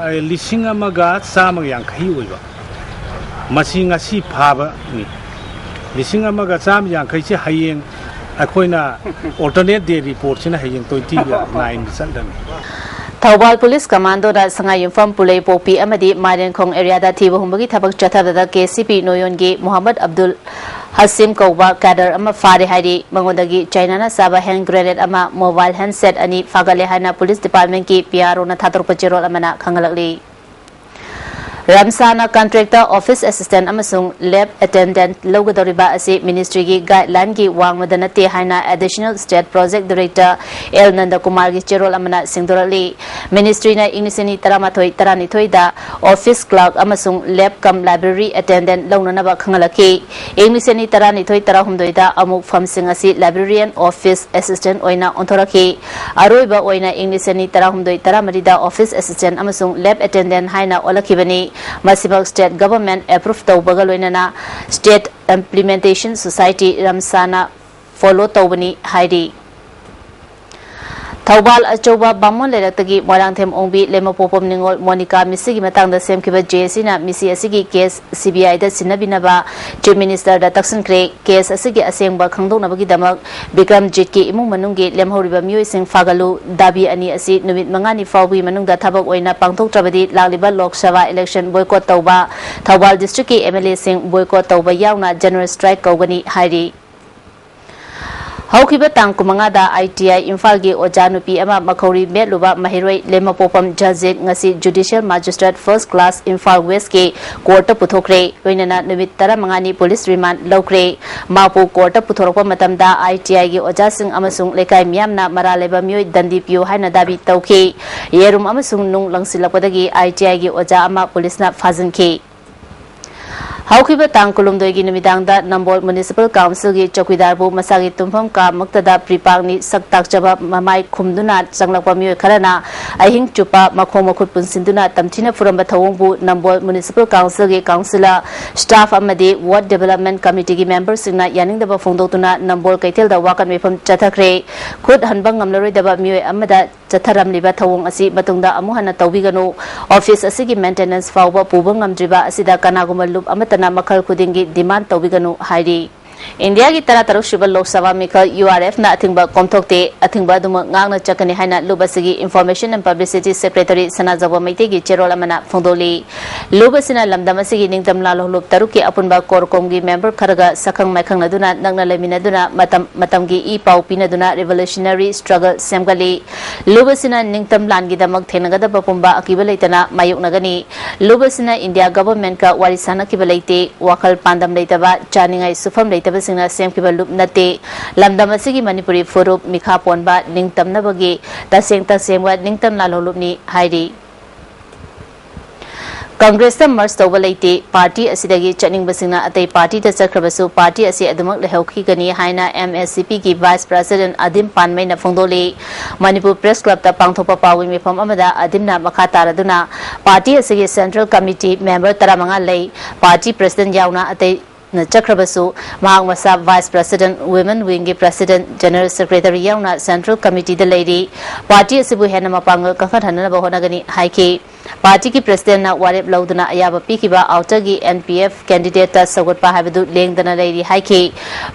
ꯂꯤꯁꯤꯡ ꯑꯃꯒ ꯆꯥꯝꯃꯒ ꯌꯥꯡꯈꯩ ꯑꯣꯏꯕ, ꯃꯁꯤ ꯉꯁꯤ ꯐꯥꯕꯅꯤ꯫ ꯂꯤꯁꯤꯡ ꯑꯃꯒ ꯆꯥꯝꯃ ꯌꯥꯡꯈꯩꯁꯤ ꯍꯌꯦꯡ ꯑꯩꯈꯣꯏꯅ alternate day report ꯁꯤꯅ ꯍꯌꯦꯡ twenty nine ꯆꯠꯂꯅꯤ꯫ ꯊꯧꯕꯥꯜ Police Commando ꯅ ꯁꯉꯥꯏꯌꯨꯝꯐꯝ, ꯄꯨꯂꯩꯄꯣꯛꯄꯤ ꯑꯃꯗꯤ ꯃꯥꯏꯔꯦꯟꯈꯣꯡ area ꯗ ꯊꯤꯕ ꯍꯨꯝꯕꯒꯤ ꯊꯕꯛ ꯆꯠꯊꯕꯗ K C P ꯅꯣꯌꯣꯟꯒꯤ ꯃꯨꯍꯝꯃꯗ ꯑꯕꯗꯨꯜ ꯍꯁꯤꯝ ꯀꯧꯕ cadre ꯑꯃ ꯐꯥꯔꯦ ꯍꯥꯏꯔꯤ꯫ ꯃꯉꯣꯟꯗꯒꯤ China ꯅ ꯆꯥꯕ hand grenade ꯑꯃ, mobile handset ꯑꯅꯤ ꯐꯥꯒꯠꯂꯦ ꯍꯥꯏꯅ Police Department ꯀꯤ P R O ꯅ ꯊꯥꯗꯣꯔꯛꯄ ꯆꯦꯔꯣꯜ ꯑꯃꯅ ꯈꯪꯍꯜꯂꯛꯂꯤ꯫ ꯔꯝꯁꯥꯅ contractor, office assistant ꯑꯃꯁꯨꯡ lab attendant ꯂꯧꯒꯗꯧꯔꯤꯕ ꯑꯁꯤ ministry ꯒꯤ guideline ꯒꯤ ꯋꯥꯡꯃꯗ ꯅꯠꯇꯦ ꯍꯥꯏꯅ Additional State Project Director L ꯅꯟꯗꯀꯨꯃꯥꯔꯒꯤ ꯆꯦꯔꯣꯜ ꯑꯃꯅ ꯁꯦꯡꯗꯣꯔꯛꯂꯤ꯫ Ministry ꯅ ꯏꯪ ꯂꯤꯁꯤꯡ ꯑꯅꯤ ꯇꯔꯥꯃꯥꯊꯣꯏ ꯇꯔꯥꯅꯤꯊꯣꯏꯗ office clerk ꯑꯃꯁꯨꯡ lab cum library attendant ꯂꯧꯅꯅꯕ ꯈꯪꯍꯜꯂꯛꯈꯤ꯫ ꯏꯪ ꯂꯤꯁꯤꯡ ꯑꯅꯤ ꯇꯔꯥꯅꯤꯊꯣꯏ ꯇꯔꯥꯍꯨꯝꯗꯣꯏꯗ ꯑꯃꯨꯛ ꯐꯝꯁꯤꯡ ꯑꯁꯤ librarian, office assistant ꯑꯣꯏꯅ ꯑꯣꯟꯊꯣꯔꯛꯈꯤ꯫ ꯑꯔꯣꯏꯕ ꯑꯣꯏꯅ ꯏꯪ ꯂꯤꯁꯤꯡ ꯑꯅꯤ ꯇꯔꯥꯍꯨꯝꯗꯣꯏ ꯇꯔꯥꯃꯔꯤꯗ office assistant ꯑꯃꯁꯨꯡ lab attendant ꯍꯥꯏꯅ ꯑꯣꯜꯂꯛꯈꯤꯕꯅꯤ꯫ ꯃꯁꯤꯃꯛ state government approve ꯇꯧꯕꯒ ꯂꯣꯏꯅꯅ state implementation society ꯔꯝꯁꯥꯅ follow ꯇꯧꯕꯅꯤ ꯍꯥꯏꯔꯤ꯫ ꯊꯧꯕꯥꯜ ꯑꯆꯧꯕ ꯕꯥꯃꯣꯟ ꯂꯩꯔꯛꯇꯒꯤ ꯃꯣꯏꯔꯥꯡꯊꯦꯝ ꯑꯣꯡꯕꯤ ꯂꯦꯝꯃꯄꯣꯛꯄꯝ ꯅꯤꯉꯣꯜ ꯃꯣꯅꯤꯀꯥ ꯃꯤꯁꯤꯒꯤ ꯃꯇꯥꯡꯗ ꯁꯦꯝꯈꯤꯕ ꯖꯦ ꯑꯦꯁ ꯁꯤꯅ ꯃꯤꯁꯤ ꯑꯁꯤꯒꯤ case C B I the ꯁꯤꯟꯅꯕꯤꯅꯕ Chief Minister the ꯇꯛꯁꯤꯟꯈ꯭ꯔꯦ꯫ Case ꯑꯁꯤꯒꯤ ꯑꯁꯦꯡꯕ ꯈꯪꯗꯣꯛꯅꯕꯒꯤꯗꯃꯛ ꯕꯤꯀ꯭ꯔꯝꯖꯤꯠꯀꯤ ꯏꯃꯨꯡ ꯃꯅꯨꯡꯒꯤ ꯂꯦꯝꯍꯧꯔꯤꯕ ꯃꯤꯑꯣꯏꯁꯤꯡ ꯐꯥꯒꯠꯂꯨ꯫ ꯗꯥꯕꯤ ꯑꯅꯤ ꯑꯁꯤ ꯅꯨꯃꯤꯠ ꯃꯉꯥꯅꯤ ꯐꯥꯎꯕꯒꯤ ꯃꯅꯨꯡꯗ ꯊꯕꯛ ꯑꯣꯏꯅ ꯄꯥꯡꯊꯣꯛꯇ꯭ꯔꯕꯗꯤ ꯂꯥꯛꯂꯤꯕ ꯂꯣꯛ ꯁꯚꯥ election boycott ꯇꯧꯕ, ꯊꯧꯕꯥꯜ district ꯀꯤ M L A ꯁꯤꯡ boycott ꯇꯧꯕ ꯌꯥꯎꯅ general strike ꯀꯧꯒꯅꯤ ꯍꯥꯏꯔꯤ꯫ ꯍꯧꯈꯤꯕ ꯇꯥꯡ ꯀꯨꯟꯃꯉꯥꯗ I T I ꯏꯝꯐꯥꯜꯒꯤ ꯑꯣꯖꯥ ꯅꯨꯄꯤ ꯑꯃ ꯃꯈꯧꯔꯤ ꯃꯦꯠꯂꯨꯕ ꯃꯍꯩꯔꯣꯏ ꯂꯦꯝꯃꯄꯣꯛꯄꯝ ꯖꯖꯤꯠ ꯉꯁꯤ Judicial Magistrate First Class Imphal West ꯀꯤ court ꯇ ꯄꯨꯊꯣꯛꯈ꯭ꯔꯦ꯫ ꯂꯣꯏꯅꯅ ꯅꯨꯃꯤꯠ ꯇꯔꯥꯃꯉꯥꯅꯤ police remand ꯂꯧꯈ꯭ꯔꯦ꯫ ꯃꯍꯥꯛꯄꯨ court ꯇ ꯄꯨꯊꯣꯔꯛꯄ ꯃꯇꯝꯗ I T I ꯒꯤ ꯑꯣꯖꯥꯁꯤꯡ ꯑꯃꯁꯨꯡ ꯂꯩꯀꯥꯏ ꯃꯤꯌꯥꯝꯅ ꯃꯔꯥꯜ ꯂꯩꯕ ꯃꯤꯑꯣꯏ ꯗꯟꯗꯤ ꯄꯤꯌꯨ ꯍꯥꯏꯅ ꯗꯥꯕꯤ ꯇꯧꯈꯤ꯫ ꯌꯦꯔꯨꯝ ꯑꯃꯁꯨꯡ ꯅꯨꯡ ꯂꯪꯁꯤꯜꯂꯛꯄꯗꯒꯤ I T I ꯒꯤ ꯑꯣꯖꯥ ꯑꯃ police ꯅ ꯐꯥꯖꯤꯟꯈꯤ꯫ ꯍꯧꯈꯤꯕ ꯇꯥꯡ ꯀꯨꯟꯍꯨꯝꯗꯣꯏꯒꯤ ꯅꯨꯃꯤꯗꯥꯡꯗ ꯅꯝꯕꯣꯜ Municipal Council ꯒꯤ ꯆꯧꯀꯤꯗꯥꯔꯕꯨ ꯃꯁꯥꯒꯤ ꯇꯨꯝꯐꯝ ꯀꯥ ꯃꯛꯇꯗ ꯄ꯭ꯔꯤꯄꯥꯛꯅꯤ ꯁꯛ ꯇꯥꯛꯆꯕ ꯃꯃꯥꯏ ꯈꯨꯝꯗꯨꯅ ꯆꯪꯂꯛꯄ ꯃꯤꯑꯣꯏ ꯈꯔꯅ ꯑꯍꯤꯡ ꯆꯨꯞꯄ ꯃꯈꯣꯡ ꯃꯈꯨꯠ ꯄꯨꯟꯁꯤꯟꯗꯨꯅ ꯇꯝꯊꯤꯅ ꯐꯨꯔꯝꯕ ꯊꯧꯑꯣꯡꯕꯨ ꯅꯝꯕꯣꯜ Municipal Council ꯒꯤ councillor, staff ꯑꯃꯗꯤ ward development committee ꯒꯤ member ꯁꯤꯡꯅ ꯌꯥꯅꯤꯡꯗꯕ ꯐꯣꯡꯗꯣꯛꯇꯨꯅ ꯅꯝꯕꯣꯜ ꯀꯩꯊꯦꯜꯗ ꯋꯥꯀꯠ ꯃꯤꯐꯝ ꯆꯠꯊꯈ꯭ꯔꯦ꯫ ꯈꯨꯠ ꯍꯟꯕ ꯉꯝꯂꯔꯣꯏꯗꯕ ꯃꯤꯑꯣꯏ ꯑꯃꯗ ꯆꯠꯊꯔꯝꯂꯤꯕ ꯊꯧꯑꯣꯡ ꯑꯁꯤ ꯃꯇꯨꯡꯗ ꯑꯃꯨꯛ ꯍꯟꯅ ꯇꯧꯕꯤꯒꯅꯨ꯫ Office ꯑꯁꯤꯒꯤ maintenance ꯐꯥꯎꯕ ꯄꯨꯕ ꯉꯝꯗ꯭ꯔꯤꯕ ꯑꯁꯤꯗ ꯀꯅꯥꯒꯨꯝꯕ ꯂꯨꯞ ꯑꯃꯠꯇꯅ ꯃꯈꯜ ꯈꯨꯗꯤꯡꯒꯤ demand ꯇꯧꯕꯤꯒꯅꯨ ꯍꯥꯏꯔꯤ꯫ ꯏꯟꯗꯤꯌꯥꯒꯤ ꯇꯔꯥꯇꯔꯨꯛ ꯁꯨꯕ ꯂꯣꯛ ꯁꯚꯥ ꯃꯤꯈꯜ U R F ꯅ ꯑꯊꯤꯡꯕ ꯀꯣꯝꯊꯣꯛꯇꯦ꯫ ꯑꯊꯤꯡꯕ ꯑꯗꯨꯃꯛ ꯉꯥꯛꯅ ꯆꯠꯀꯅꯤ ꯍꯥꯏꯅ ꯂꯨꯞ ꯑꯁꯤꯒꯤ Information and Publicity Secretary ꯁꯅꯥꯖꯥꯎꯕ ꯃꯩꯇꯩꯒꯤ ꯆꯦꯔꯣꯜ ꯑꯃꯅ ꯐꯣꯡꯗꯣꯛꯂꯤ꯫ ꯂꯨꯞ ꯑꯁꯤꯅ ꯂꯝꯗꯝ ꯑꯁꯤꯒꯤ ꯅꯤꯡꯇꯝ ꯂꯥꯜꯍꯧꯂꯨꯞ ꯇꯔꯨꯛꯀꯤ ꯑꯄꯨꯟꯕ CORCOM ꯒꯤ member ꯈꯔꯒ ꯁꯛꯈꯪ ꯃꯥꯏꯈꯪꯅꯗꯨꯅ ꯅꯛꯅ ꯂꯩꯃꯤꯟꯅꯗꯨꯅ ꯃꯇꯝ ꯃꯇꯝꯒꯤ ꯏ ꯄꯥꯎ ꯄꯤꯅꯗꯨꯅ revolutionary struggle ꯁꯦꯝꯒꯠꯂꯤ꯫ ꯂꯨꯞ ꯑꯁꯤꯅ ꯅꯤꯡꯇꯝ ꯂꯥꯟꯒꯤꯗꯃꯛ ꯊꯦꯡꯅꯒꯗꯕ ꯄꯨꯝꯕ ꯑꯀꯤꯕ ꯂꯩꯇꯅ ꯃꯥꯌꯣꯛꯅꯒꯅꯤ꯫ ꯂꯨꯞ ꯑꯁꯤꯅ ꯏꯟꯗꯤꯌꯥ government ꯀ ꯋꯥꯔꯤ ꯁꯥꯅꯈꯤꯕ ꯂꯩꯇꯦ꯫ ꯋꯥꯈꯜ ꯄꯥꯟꯗꯝ ꯂꯩꯇꯕ, ꯆꯥꯅꯤꯡꯉꯥꯏ ꯁꯨꯐꯝ ꯂꯩꯇꯕꯁꯤꯡꯅ ꯁꯦꯝꯈꯤꯕ ꯂꯨꯞ ꯅꯠꯇꯦ꯫ ꯂꯝꯗꯝ ꯑꯁꯤꯒꯤ ꯃꯅꯤꯄꯨꯔꯤ ꯐꯨꯔꯨꯞ, ꯃꯤꯈꯥ ꯄꯣꯟꯕ, ꯅꯤꯡꯇꯝꯅꯕꯒꯤ ꯇꯁꯦꯡ ꯇꯁꯦꯡꯕ ꯅꯤꯡꯇꯝ ꯂꯥꯜꯍꯧꯂꯨꯞꯅꯤ ꯍꯥꯏꯔꯤ꯫ ꯀꯪꯒ꯭ꯔꯦꯁꯇ ꯃꯔꯖ ꯇꯧꯕ ꯂꯩꯇꯦ꯫ ꯄꯥꯔꯇꯤ ꯑꯁꯤꯗꯒꯤ ꯆꯠꯅꯤꯡꯕꯁꯤꯡꯅ ꯑꯇꯩ ꯄꯥꯔꯇꯤꯗ ꯆꯠꯈ꯭ꯔꯕꯁꯨ ꯄꯥꯔꯇꯤ ꯑꯁꯤ ꯑꯗꯨꯃꯛ ꯂꯩꯍꯧꯈꯤꯒꯅꯤ ꯍꯥꯏꯅ ꯑꯦꯝ ꯑꯦꯁ ꯁꯤ ꯄꯤꯒꯤ ꯚꯥꯏꯁ ꯄ꯭ꯔꯁꯤꯗꯦꯟꯠ ꯑꯗꯤꯝ ꯄꯥꯟꯃꯩꯅ ꯐꯣꯡꯗꯣꯛꯂꯤ꯫ ꯃꯅꯤꯄꯨꯔ ꯄ꯭ꯔꯦꯁ ꯀ꯭ꯂꯕꯇ ꯄꯥꯡꯊꯣꯛꯄ ꯄꯥꯎꯒꯤ ꯃꯤꯐꯝ ꯑꯃꯗ ꯑꯗꯤꯝꯅ ꯃꯈꯥ ꯇꯥꯔꯗꯨꯅ ꯄꯥꯔꯇꯤ ꯑꯁꯤꯒꯤ ꯁꯦꯟꯇ꯭ꯔꯦꯜ ꯀꯃꯤꯇꯤ ꯃꯦꯝꯕꯔ ꯇꯔꯥꯃꯉꯥ ꯂꯩ꯫ ꯄꯥꯔꯇꯤ ꯄ꯭ꯔꯁꯤꯗꯦꯟꯠ ꯌꯥꯎꯅ ꯑꯇꯩ ꯅ ꯆꯠꯈ꯭ꯔꯕꯁꯨ ꯃꯍꯥꯛ ꯃꯁꯥ ꯚꯥꯏꯁ ꯄ꯭ꯔꯁꯤꯗꯦꯟꯠ, ꯋꯤꯃꯦꯟ ꯋꯤꯡꯒꯤ ꯄ꯭ꯔꯁꯤꯗꯦꯟꯠ, ꯖꯦꯅꯔꯦꯜ ꯁꯦꯀ꯭ꯔꯦꯇꯔꯤ ꯌꯥꯎꯅ ꯁꯦꯟꯇ꯭ꯔꯦꯜ ꯀꯃꯤꯇꯤꯗ ꯂꯩꯔꯤ꯫ ꯄꯥꯔꯇꯤ ꯑꯁꯤꯕꯨ ꯍꯦꯟꯅ ꯃꯄꯥꯡꯒꯜ ꯀꯟꯈꯠꯍꯟꯅꯅꯕ ꯍꯣꯠꯅꯒꯅꯤ ꯍꯥꯏꯈꯤ꯫ ꯄꯥꯔꯇꯤꯒꯤ ꯄ꯭ꯔꯁꯤꯗꯦꯟꯠꯅ ꯋꯥꯔꯦꯞ ꯂꯧꯗꯨꯅ ꯑꯌꯥꯕ ꯄꯤꯈꯤꯕ ꯑꯥꯎꯇꯔꯒꯤ ꯑꯦꯟ ꯄꯤ ꯑꯦꯐ ꯀꯦꯟꯗꯤꯗꯦꯠꯇ ꯁꯧꯒꯠꯄ ꯍꯥꯏꯕꯗꯨ ꯂꯦꯡꯗꯅ ꯂꯩꯔꯤ ꯍꯥꯏꯈꯤ꯫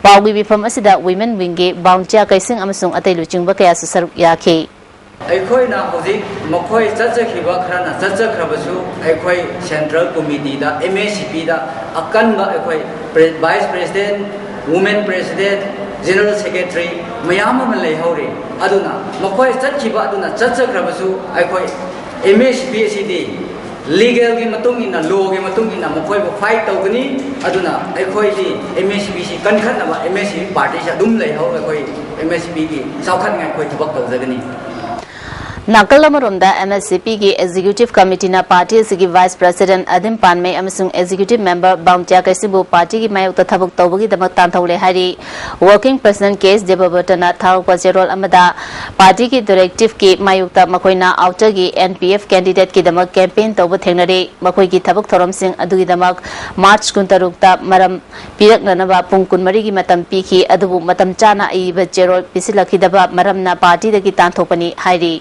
ꯄꯥꯎꯒꯤ ꯃꯤꯐꯝ ꯑꯁꯤꯗ ꯋꯤꯃꯦꯟ ꯋꯤꯡꯒꯤ ꯕꯥꯎꯟꯇꯤꯌꯥ ꯀꯩꯁꯤꯡ ꯑꯃꯁꯨꯡ ꯑꯇꯩ ꯂꯨꯆꯤꯡꯕ ꯀꯌꯥꯁꯨ ꯁꯔꯨꯛ ꯌꯥꯈꯤ꯫ ꯑꯩꯈꯣꯏꯅ ꯍꯧꯖꯤꯛ ꯃꯈꯣꯏ ꯆꯠꯆꯈꯤꯕ ꯈꯔꯅ ꯆꯠꯆꯈ꯭ꯔꯕꯁꯨ ꯑꯩꯈꯣꯏ ꯁꯦꯟꯇ꯭ꯔꯦꯜ ꯀꯃꯤꯇꯤꯗ, ꯑꯦꯝ ꯑꯦꯁ ꯁꯤ ꯄꯤꯗ ꯑꯀꯟꯕ ꯑꯩꯈꯣꯏ pray-, vice president, women president, general secretary ꯃꯌꯥꯝ ꯑꯃ ꯂꯩꯍꯧꯔꯤ꯫ ꯑꯗꯨꯅ ꯃꯈꯣꯏ ꯆꯠꯈꯤꯕ ꯑꯗꯨꯅ ꯆꯠꯆꯈ꯭ꯔꯕꯁꯨ ꯑꯩꯈꯣꯏ ꯑꯦꯝ ꯑꯦꯁ ꯁꯤ ꯄꯤ ꯑꯁꯤꯗꯤ ꯂꯤꯒꯦꯜꯒꯤ ꯃꯇꯨꯡ ꯏꯟꯅ, ꯂꯣꯒꯤ ꯃꯇꯨꯡ ꯏꯟꯅ ꯃꯈꯣꯏꯕꯨ ꯐꯥꯏꯠ ꯇꯧꯒꯅꯤ꯫ ꯑꯗꯨꯅ ꯑꯩꯈꯣꯏꯗꯤ ꯑꯦꯝ ꯑꯦꯁ ꯁꯤ ꯄꯤ ꯁꯤ ꯀꯟꯈꯠꯅꯕ, ꯑꯦꯝ ꯑꯦꯁ ꯁꯤ ꯄꯤ ꯄꯥꯔꯇꯤꯁꯤ ꯑꯗꯨꯝ ꯂꯩꯍꯧ, ꯑꯩꯈꯣꯏ ꯑꯦꯝ ꯑꯦꯁ ꯁꯤ ꯄꯤꯒꯤ ꯆꯥꯎꯈꯠꯅꯤꯡꯉꯥꯏ ꯑꯩꯈꯣꯏ ꯊꯕꯛ ꯇꯧꯖꯒꯅꯤ꯫ ꯅꯥꯀꯜ ꯑꯃꯔꯣꯝꯗ, ꯑꯦꯝ ꯑꯦꯁ ꯁꯤ ꯄꯤꯒꯤ ꯑꯦꯛꯖꯤꯀ꯭ꯌꯨꯇꯤꯚ ꯀꯃꯤꯇꯤꯅ ꯄꯥꯔꯇꯤ ꯑꯁꯤꯒꯤ ꯚꯥꯏꯁ ꯄ꯭ꯔꯁꯤꯗꯦꯟꯠ ꯑꯗꯤꯝ ꯄꯥꯟꯃꯩ ꯑꯃꯁꯨꯡ ꯑꯦꯛꯖꯤꯀ꯭ꯌꯨꯇꯤꯚ ꯃꯦꯝꯕꯔ ꯕꯥꯎꯟꯇꯤꯌꯥ ꯀꯩꯁꯤꯕꯨ ꯄꯥꯔꯇꯤꯒꯤ ꯃꯥꯌꯣꯛꯇ ꯊꯕꯛ ꯇꯧꯕꯒꯤꯗꯃꯛ ꯇꯥꯟꯊꯧꯔꯦ ꯍꯥꯏꯔꯤ꯫ ꯋꯥꯔꯀꯤꯡ ꯄ꯭ꯔꯁꯤꯗꯦꯟꯠ ꯀꯦ ꯑꯦꯁ ꯗꯦꯕꯕ꯭ꯔꯇꯅ ꯊꯥꯔꯛꯄ ꯆꯦꯔꯣꯜ ꯑꯃꯗ, ꯄꯥꯔꯇꯤꯒꯤ ꯗꯤꯔꯦꯛꯇꯤꯚꯀꯤ ꯃꯥꯌꯣꯛꯇ ꯃꯈꯣꯏꯅ ꯑꯥꯎꯇꯔꯒꯤ ꯑꯦꯟ ꯄꯤ ꯑꯦꯐ ꯀꯦꯟꯗꯤꯗꯦꯠꯀꯤꯗꯃꯛ ꯀꯦꯝꯄꯦꯟ ꯇꯧꯕ ꯊꯦꯡꯅꯔꯦ꯫ ꯃꯈꯣꯏꯒꯤ ꯊꯕꯛ ꯊꯧꯔꯝꯁꯤꯡ ꯑꯗꯨꯒꯤꯗꯃꯛ ꯃꯥꯔꯆ ꯀꯨꯟꯇꯔꯨꯛꯇ ꯃꯔꯝ ꯄꯤꯔꯛꯅꯅꯕ ꯄꯨꯡ ꯀꯨꯟꯃꯔꯤꯒꯤ ꯃꯇꯝ ꯄꯤꯈꯤ, ꯑꯗꯨꯕꯨ ꯃꯇꯝ ꯆꯥꯅ ꯑꯏꯕ ꯆꯦꯔꯣꯜ ꯄꯤꯁꯤꯜꯂꯛꯈꯤꯗꯕ ꯃꯔꯝꯅ ꯄꯥꯔꯇꯤꯗꯒꯤ ꯇꯥꯟꯊꯣꯛꯄꯅꯤ ꯍꯥꯏꯔꯤ꯫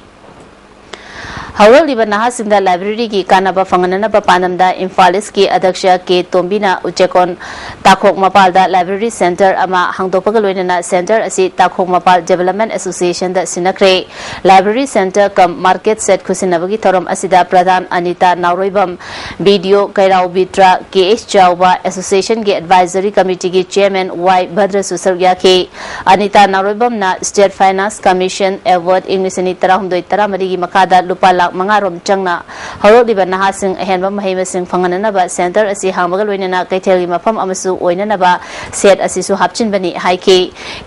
ꯍꯧꯔꯛꯂꯤꯕ ꯅꯍꯥꯁꯤꯡꯗ ꯂꯥꯏꯕ꯭ꯔꯦꯔꯤꯒꯤ ꯀꯥꯟꯅꯕ ꯐꯪꯍꯟꯅꯅꯕ ꯄꯥꯟꯗꯝꯗ ꯏꯝꯐꯥꯜ ꯏꯁꯀꯤ ꯑꯗ꯭ꯌꯛꯁ ꯀꯦ ꯇꯣꯝꯕꯤꯅ ꯎꯆꯦꯀꯣꯟ ꯇꯥꯈꯣꯛ ꯃꯄꯥꯜꯗ ꯂꯥꯏꯕ꯭ꯔꯦꯔꯤ ꯁꯦꯟꯇꯔ ꯑꯃ ꯍꯥꯡꯗꯣꯛꯄꯒ ꯂꯣꯏꯅꯅ ꯁꯦꯟꯇꯔ ꯑꯁꯤ ꯇꯥꯈꯣꯛ ꯃꯄꯥꯜ ꯗꯤꯕꯦꯂꯞꯃꯦꯟ ꯑꯦꯁꯣꯁꯤꯌꯦꯁꯟꯗ ꯁꯤꯟꯅꯈ꯭ꯔꯦ꯫ ꯂꯥꯏꯕ꯭ꯔꯦꯔꯤ ꯁꯦꯟꯇꯔ ꯀꯝ ꯃꯥꯔꯀꯦꯠ ꯁꯦꯠ ꯈꯨꯠꯁꯤꯟꯅꯕꯒꯤ ꯊꯧꯔꯝ ꯑꯁꯤꯗ ꯄ꯭ꯔꯙꯥꯟ ꯑꯅꯤꯇꯥ ꯅꯥꯎꯔꯣꯏꯕꯝ, ꯕꯤ ꯗꯤ ꯑꯣ ꯀꯩꯔꯥꯎ ꯕꯤꯇ꯭ꯔ, ꯀꯦ ꯑꯦꯁ ꯆꯥꯎꯕ, ꯑꯦꯁꯣꯁꯤꯌꯦꯁꯟꯒꯤ ꯑꯦꯗꯚꯥꯏꯖꯔꯤ ꯀꯃꯤꯇꯤꯒꯤ ꯆꯦꯌꯔꯃꯦꯟ ꯋꯥꯏ ꯚꯗ꯭ꯔꯁꯨ ꯁꯔꯨꯛ ꯌꯥꯈꯤ꯫ Anita ꯅꯥꯎꯔꯣꯏꯕꯝꯅ state finance commission award ꯏꯪ ꯂꯤꯁꯤꯡ ꯑꯅꯤ ꯇꯔꯥꯍꯨꯝꯗꯣꯏ ꯇꯔꯥꯃꯔꯤꯒꯤ ꯃꯈꯥꯗ ꯂꯨꯄꯥ ꯂꯥꯈ ꯃꯉꯥ ꯔꯣꯝ ꯆꯪꯅ ꯍꯧꯔꯛꯂꯤꯕ ꯅꯍꯥꯁꯤꯡ ꯑꯍꯦꯟꯕ ꯃꯍꯩ ꯃꯁꯤꯡ ꯐꯪꯍꯟꯅꯅꯕ ꯁꯦꯟꯇꯔ ꯑꯁꯤ ꯍꯥꯡꯕꯒ ꯂꯣꯏꯅꯅ ꯀꯩꯊꯦꯜꯒꯤ ꯃꯐꯝ ꯑꯃꯁꯨ ꯑꯣꯏꯅꯅꯕ ꯁꯦꯠ ꯑꯁꯤꯁꯨ ꯍꯥꯞꯆꯤꯟꯕꯅꯤ ꯍꯥꯏꯈꯤ꯫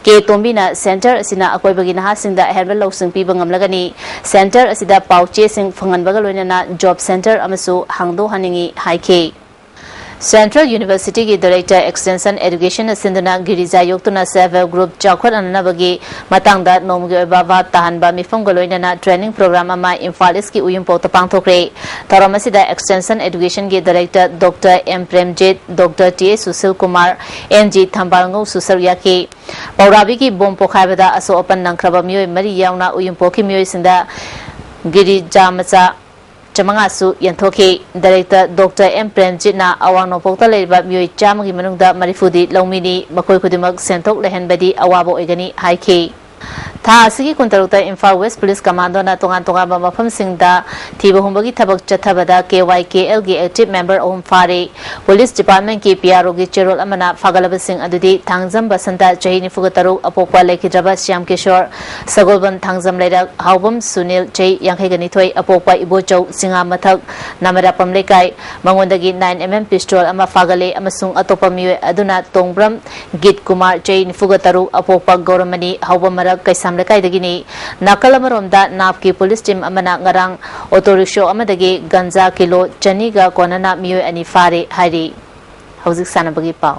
ꯀꯦ ꯇꯣꯝꯕꯤꯅ ꯁꯦꯟꯇꯔ ꯑꯁꯤꯅ ꯑꯀꯣꯏꯕꯒꯤ ꯅꯍꯥꯁꯤꯡꯗ ꯑꯍꯦꯟꯕ ꯂꯧꯁꯤꯡ ꯄꯤꯕ ꯉꯝꯂꯒꯅꯤ꯫ ꯁꯦꯟꯇꯔ ꯑꯁꯤꯗ ꯄꯥꯎ ꯆꯦꯁꯤꯡ ꯐꯪꯍꯟꯕꯒ ꯂꯣꯏꯅꯅ ꯖꯣꯕ ꯁꯦꯟꯇꯔ ꯑꯃꯁꯨ ꯍꯥꯡꯗꯣꯛꯍꯟꯅꯤꯡꯏ ꯍꯥꯏꯈꯤ꯫ ꯁꯦꯟꯇ꯭ꯔꯦꯜ ꯌꯨꯅꯤꯚꯔꯁꯤꯇꯤꯒꯤ ꯗꯥꯏꯔꯦꯛꯇꯔ ꯑꯦꯛꯁꯇꯦꯟꯁꯟ ꯑꯦꯗꯨꯀꯦꯁꯟꯅ ꯁꯤꯟꯗꯨꯅ ꯒꯤꯔꯤꯖꯥ ꯌꯣꯛꯇꯨꯅ ꯁꯦꯜꯐ ꯍꯦꯜꯞ ꯒ꯭ꯔꯨꯞ ꯆꯥꯎꯈꯠꯍꯟꯅꯕꯒꯤ ꯃꯇꯥꯡꯗ ꯅꯣꯡꯃꯒꯤ ꯑꯣꯏꯕ ꯚꯥꯞ ꯇꯥꯍꯟꯕ ꯃꯤꯐꯝꯒ ꯂꯣꯏꯅꯅ ꯇ꯭ꯔꯦꯅꯤꯡ ꯄ꯭ꯔꯣꯒ꯭ꯔꯥꯝ ꯑꯃ ꯏꯝꯐꯥꯜ ꯏꯁꯀꯤ ꯎꯌꯨꯝꯄꯣꯛꯇ ꯄꯥꯡꯊꯣꯛꯈ꯭ꯔꯦ꯫ ꯊꯧꯔꯝ ꯑꯁꯤꯗ ꯑꯦꯛꯁꯇꯦꯟꯁꯟ ꯑꯦꯗꯨꯀꯦꯁꯟꯒꯤ director doctor M Premjit, doctor T S Sushil Kumar, N G ꯊꯝꯕꯥꯜꯉꯧꯁꯨ ꯁꯔꯨꯛ ꯌꯥꯈꯤ꯫ ꯄꯧꯔꯥꯕꯤꯒꯤ ꯕꯣꯝ ꯄꯣꯈꯥꯏꯕꯗ ꯑꯁꯣꯛ ꯑꯄꯟ ꯅꯪꯈ꯭ꯔꯕ ꯃꯤꯑꯣꯏ ꯃꯔꯤ ꯌꯥꯎꯅ ꯎꯌꯨꯝꯄꯣꯛꯀꯤ ꯃꯤꯑꯣꯏꯁꯤꯡꯗ ꯒꯤꯔꯤꯖꯥ ꯃꯆꯥ ꯆꯥꯃꯉꯥꯁꯨ ꯌꯦꯟꯊꯣꯛꯈꯤ꯫ ꯗꯥꯏꯔꯦꯛꯇꯔ ꯗꯣꯛꯇꯔ ꯑꯦꯝ ꯄ꯭ꯔꯦꯝꯖꯤꯠꯅ ꯑꯋꯥꯡ ꯅꯣꯡꯄꯣꯛꯇ ꯂꯩꯔꯤꯕ ꯃꯤꯑꯣꯏ ꯆꯥꯝꯃꯒꯤ ꯃꯅꯨꯡꯗ ꯃꯔꯤꯐꯨꯗꯤ ꯂꯧꯃꯤꯅꯤ, ꯃꯈꯣꯏ ꯈꯨꯗꯤꯡꯃꯛ ꯁꯦꯟꯊꯣꯛ ꯂꯩꯍꯟꯕꯗꯤ ꯑꯋꯥꯕ ꯑꯣꯏꯒꯅꯤ ꯍꯥꯏꯈꯤ꯫ ꯊꯥ ꯑꯁꯤꯒꯤ ꯀꯨꯟꯇꯔꯨꯛꯇ ꯏꯝꯐꯥꯜ ꯋꯦꯁ ꯄꯨꯂꯤꯁ ꯀꯃꯥꯟꯗꯣꯅ ꯇꯣꯉꯥꯟ ꯇꯣꯉꯥꯟꯕ ꯃꯐꯝꯁꯤꯡꯗ ꯊꯤꯕ ꯍꯨꯝꯕꯒꯤ ꯊꯕꯛ ꯆꯠꯊꯕꯗ ꯀꯦ ꯋꯥꯏ ꯀꯦ ꯑꯦꯜꯒꯤ ꯑꯦꯛꯇꯤꯚ ꯃꯦꯝꯕꯔ ꯑꯍꯨꯝ ꯐꯥꯔꯦ꯫ ꯄꯨꯂꯤꯁ ꯗꯤꯄꯥꯔꯠꯃꯦꯟꯠꯀꯤ ꯄꯤ ꯑꯥꯔ ꯑꯣꯒꯤ ꯆꯦꯔꯣꯜ ꯑꯃꯅ ꯐꯥꯒꯠꯂꯕꯁꯤꯡ ꯑꯗꯨꯗꯤ ꯊꯥꯡꯖꯝ ꯕꯁꯟꯇ, ꯆꯍꯤ ꯅꯤꯐꯨꯒ ꯇꯔꯨꯛ, ꯑꯄꯣꯛꯄ ꯂꯩꯈꯤꯗ꯭ꯔꯕ ꯁ꯭ꯌꯥꯝ ꯀꯤꯁꯣꯔ, ꯁꯒꯣꯜꯕꯟ ꯊꯥꯡꯖꯝ ꯂꯩꯔꯛ, ꯍꯥꯎꯕꯝ ꯁꯨꯅꯤꯜ, ꯆꯍꯤ ꯌꯥꯡꯈꯩꯒ ꯅꯤꯊꯣꯏ, ꯑꯄꯣꯛꯄ ꯏꯕꯣꯆꯧ, ꯁꯤꯡꯉꯥ ꯃꯊꯛ, ꯅꯥꯃꯩꯔꯥꯛꯄꯝ ꯂꯩꯀꯥꯏ, ꯃꯉꯣꯟꯗꯒꯤ ꯅꯥꯏꯟ ꯑꯦꯝ ꯑꯦꯝ ꯄꯤꯁꯇꯣꯜ ꯑꯃ ꯐꯥꯒꯠꯂꯦ ꯑꯃꯁꯨꯡ ꯑꯇꯣꯞꯄ ꯃꯤꯑꯣꯏ ꯑꯗꯨꯅ ꯇꯣꯡꯕ꯭ꯔꯝ ꯒꯤꯠ ꯀꯨꯃꯥꯔ, ꯆꯍꯤ ꯅꯤꯐꯨꯒ ꯇꯔꯨꯛ, ꯑꯄꯣꯛꯄ ꯒꯧꯔꯃꯅꯤ, ꯍꯥꯎꯕꯝ ꯃꯔꯛ, ꯀꯩꯁꯥꯝ ꯂꯩꯀꯥꯏꯗꯒꯤꯅꯤ꯫ ꯅꯥꯀꯜ ꯑꯃꯔꯣꯝꯗ ꯅꯥꯞꯀꯤ ꯄꯨꯂꯤꯁ ꯇꯤꯝ ꯑꯃꯅ ꯉꯔꯥꯡ ꯑꯣꯇꯣ ꯔꯤꯛꯁꯣ ꯑꯃꯗꯒꯤ ꯒꯟꯖꯥ ꯀꯤꯂꯣ ꯆꯅꯤꯒ ꯀꯣꯟꯅꯅ ꯃꯤꯑꯣꯏ ꯑꯅꯤ ꯐꯥꯔꯦ ꯍꯥꯏꯔꯤ꯫ ꯍꯧꯖꯤꯛ ꯁꯥꯟꯅꯕꯒꯤ ꯄꯥꯎ꯫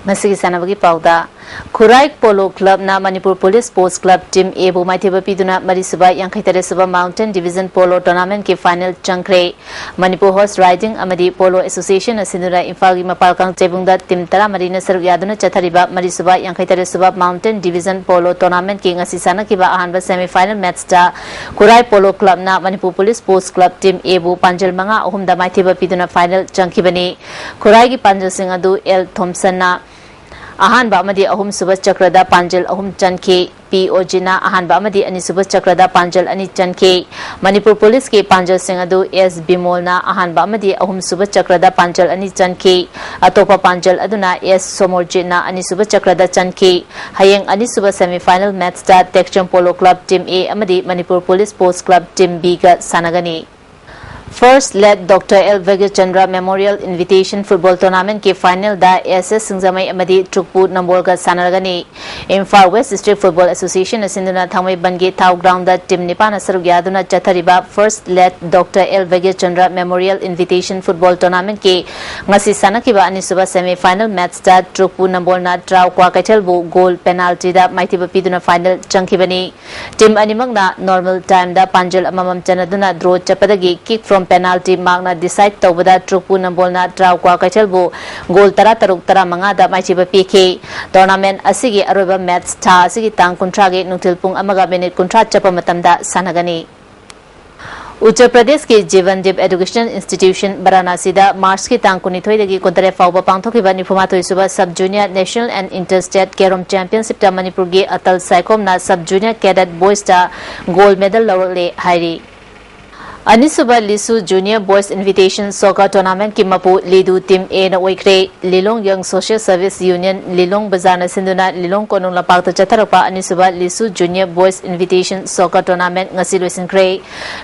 ꯉꯁꯤꯒꯤ ꯁꯥꯟꯅꯕꯒꯤ ꯄꯥꯎꯗ, ꯈꯨꯔꯥꯏ ꯄꯣꯂꯣ ꯀ꯭ꯂꯕꯅ Manipur police sports club team ꯑꯦꯕꯨ ꯃꯥꯏꯊꯤꯕ ꯄꯤꯗꯨꯅ ꯃꯔꯤꯁꯨꯕ ꯌꯥꯡꯈꯩ ꯇꯔꯦꯠ ꯁꯨꯕ ꯃꯥꯎꯟꯇꯦꯟ ꯗꯤꯕꯤꯖꯟ ꯄꯣꯂꯣ ꯇꯣꯔꯅꯥꯃꯦꯟꯠꯀꯤ ꯐꯥꯏꯅꯦꯜ ꯆꯪꯈ꯭ꯔꯦ꯫ ꯃꯅꯤꯄꯨꯔ ꯍꯣꯔꯁ ꯔꯥꯏꯗꯤꯡ ꯑꯃꯗꯤ ꯄꯣꯂꯣ ꯑꯦꯁꯣꯁꯤꯌꯦꯁꯟꯅ ꯁꯤꯟꯗꯨꯅ ꯏꯝꯐꯥꯜꯒꯤ ꯃꯄꯥꯜ ꯀꯥꯡꯖꯩꯕꯨꯡꯗ ꯇꯤꯝ ꯇꯔꯥꯃꯔꯤꯅ ꯁꯔꯨꯛ ꯌꯥꯗꯨꯅ ꯆꯠꯊꯔꯤꯕ ꯃꯔꯤꯁꯨꯕ ꯌꯥꯡꯈꯩ ꯇꯔꯦꯠ ꯁꯨꯕ ꯃꯥꯎꯟꯇꯦꯟ ꯗꯤꯕꯤꯖꯟ ꯄꯣꯂꯣ ꯇꯣꯔꯅꯥꯃꯦꯟꯠꯀꯤ ꯉꯁꯤ ꯁꯥꯟꯅꯈꯤꯕ ꯑꯍꯥꯟꯕ ꯁꯦꯃꯤ ꯐꯥꯏꯅꯦꯜ ꯃꯦꯠꯆꯇ ꯈꯨꯔꯥꯏ ꯄꯣꯂꯣ ꯀ꯭ꯂꯕꯅ Manipur police sports club team ꯑꯦꯕꯨ ꯄꯥꯟꯖꯜ ꯃꯉꯥ ꯑꯍꯨꯝꯗ ꯃꯥꯏꯊꯤꯕ ꯄꯤꯗꯨꯅ ꯐꯥꯏꯅꯦꯜ ꯆꯪꯈꯤꯕꯅꯤ꯫ ꯈꯨꯔꯥꯏꯒꯤ ꯄꯥꯟꯖꯜꯁꯤꯡ ꯑꯗꯨ ꯑꯦꯜ ꯊꯣꯝꯁꯟꯅ ꯑꯍꯥꯟꯕ ꯑꯃꯗꯤ ꯑꯍꯨꯝꯁꯨꯕ ꯆꯀ꯭ꯔꯗ ꯄꯥꯟꯖꯜ ꯑꯍꯨꯝ ꯆꯟꯈꯤ꯫ ꯄꯤ ꯑꯣꯖꯤꯠꯅ ꯑꯍꯥꯟꯕ ꯑꯃꯗꯤ ꯑꯅꯤꯁꯨꯕ ꯆꯀ꯭ꯔꯗ ꯄꯥꯟꯖꯜ ꯑꯅꯤ ꯆꯟꯈꯤ꯫ ꯃꯅꯤꯄꯨꯔ ꯄꯨꯂꯤꯁꯀꯤ ꯄꯥꯟꯖꯜꯁꯤꯡ ꯑꯗꯨ ꯑꯦꯁ ꯕꯤꯃꯣꯜꯅ ꯑꯍꯥꯟꯕ ꯑꯃꯗꯤ ꯑꯍꯨꯝꯁꯨꯕ ꯆꯀ꯭ꯔꯗ ꯄꯥꯟꯖꯜ ꯑꯅꯤ ꯆꯟꯈꯤ꯫ ꯑꯇꯣꯞꯄ ꯄꯥꯟꯖꯜ ꯑꯗꯨꯅ ꯑꯦꯁ ꯁꯣꯃꯣꯔꯖꯤꯠꯅ ꯑꯅꯤꯁꯨꯕ ꯆꯀ꯭ꯔꯗ ꯆꯟꯈꯤ꯫ ꯍꯌꯦꯡ ꯑꯅꯤꯁꯨꯕ semi final match ꯇ ꯇꯦꯛꯆꯝ ꯄꯣꯂꯣ ꯀ꯭ꯂꯕ team A ꯑꯃꯗꯤ ꯃꯅꯤꯄꯨꯔ ꯄꯨꯂꯤꯁ ꯄꯣꯁ ꯀ꯭ꯂꯕ team B ꯒ ꯁꯥꯟꯅꯒꯅꯤ꯫ First Late Doctor L ꯚꯒ꯭ꯌꯆꯟꯗ꯭ꯔ Memorial Invitation Football Tournament ꯀꯤ final ꯗ ꯑꯦꯁ ꯑꯦꯁ ꯁꯤꯡꯖꯃꯩ ꯑꯃꯗꯤ ꯇ꯭ꯔꯨꯛꯄꯨ ꯅꯝꯕꯣꯜꯒ ꯁꯥꯟꯅꯔꯒꯅꯤ꯫ Imphal West District Football Association ꯅ ꯁꯤꯟꯗꯨꯅ ꯊꯥꯡꯃꯩꯕꯟꯒꯤ ꯊꯥꯎ ground ꯗ team ꯅꯤꯄꯥꯟꯅ ꯁꯔꯨꯛ ꯌꯥꯗꯨꯅ ꯆꯠꯊꯔꯤꯕ First Late Doctor L ꯚꯒ꯭ꯌꯆꯟꯗ꯭ꯔ Memorial Invitation Football Tournament ꯀꯤ ꯉꯁꯤ ꯁꯥꯟꯅꯈꯤꯕ ꯑꯅꯤꯁꯨꯕ semi final match ꯇ ꯇ꯭ꯔꯨꯛꯄꯨ ꯅꯝꯕꯣꯜꯅ ꯇ꯭ꯔꯥꯎ ꯀ꯭ꯋꯥꯀꯩꯊꯦꯜꯕꯨ goal penalty ꯗ ꯃꯥꯏꯊꯤꯕ ꯄꯤꯗꯨꯅ final ꯆꯪꯈꯤꯕꯅꯤ꯫ Team ꯑꯅꯤꯃꯛꯅ normal time ꯗ ꯄꯥꯟꯖꯜ ꯑꯃꯃꯝ ꯆꯟꯅꯗꯨꯅ draw ꯆꯠꯄꯗꯒꯤ kick from penalty mark ꯅ decide ꯇꯧꯕꯗ ꯇ꯭ꯔꯨꯛꯄꯨ ꯅꯝꯕꯣꯜꯅ ꯇ꯭ꯔꯥꯎ ꯀ꯭ꯋꯥꯀꯩꯊꯦꯜꯕꯨ goal ꯇꯔꯥꯇꯔꯨꯛ ꯇꯔꯥꯃꯉꯥꯗ ꯃꯥꯏꯊꯤꯕ ꯄꯤꯈꯤ꯫ Tournament ꯑꯁꯤꯒꯤ ꯑꯔꯣꯏꯕ match ꯊꯥ ꯑꯁꯤꯒꯤ ꯇꯥꯡ ꯀꯨꯟꯊ꯭ꯔꯥꯒꯤ ꯅꯨꯡꯊꯤꯜ ꯄꯨꯡ ꯑꯃꯒ minute ꯀꯨꯟꯊ꯭ꯔꯥ ꯆꯠꯄ ꯃꯇꯝꯗ ꯁꯥꯟꯅꯒꯅꯤ꯫ ꯎꯠꯇꯔ ꯄ꯭ꯔꯗꯦꯁꯀꯤ ꯖꯤꯕꯟꯗꯤꯞ Educational Institution ꯕꯔꯥꯅꯥꯁꯤꯗ March ꯀꯤ ꯇꯥꯡ ꯀꯨꯟꯅꯤꯊꯣꯏꯗꯒꯤ ꯀꯨꯟꯇꯔꯦꯠ ꯐꯥꯎꯕ ꯄꯥꯡꯊꯣꯛꯈꯤꯕ ꯅꯤꯐꯨꯃꯥꯊꯣꯏꯁꯨꯕ Sub Junior National and Inter State Carom Championship ꯇ ꯃꯅꯤꯄꯨꯔꯒꯤ Atal ꯁꯥꯏꯈꯣꯝꯅ Sub Junior Cadet Boys ꯇ gold medal ꯂꯧꯔꯛꯂꯦ ꯍꯥꯏꯔꯤ꯫ ꯑꯅꯤꯁꯨꯕ ꯂꯤꯁꯨ Junior Boys Invitation Soccer Tournament ꯀꯤ ꯃꯄꯨ ꯂꯤꯗꯨ Team A ꯅ ꯑꯣꯏꯈ꯭ꯔꯦ꯫ ꯂꯤꯂꯣꯡ Young Social Service Union ꯂꯤꯂꯣꯡ ꯕꯖꯥꯔꯅ ꯁꯤꯟꯗꯨꯅ ꯂꯤꯂꯣꯡ ꯀꯣꯅꯨꯡ ꯂꯝꯄꯥꯛꯇ ꯆꯠꯊꯔꯛꯄ ꯑꯅꯤꯁꯨꯕ ꯂꯤꯁꯨ Junior Boys Invitation Soccer Tournament ꯉꯁꯤ ꯂꯣꯏꯁꯤꯟꯈ꯭ꯔꯦ꯫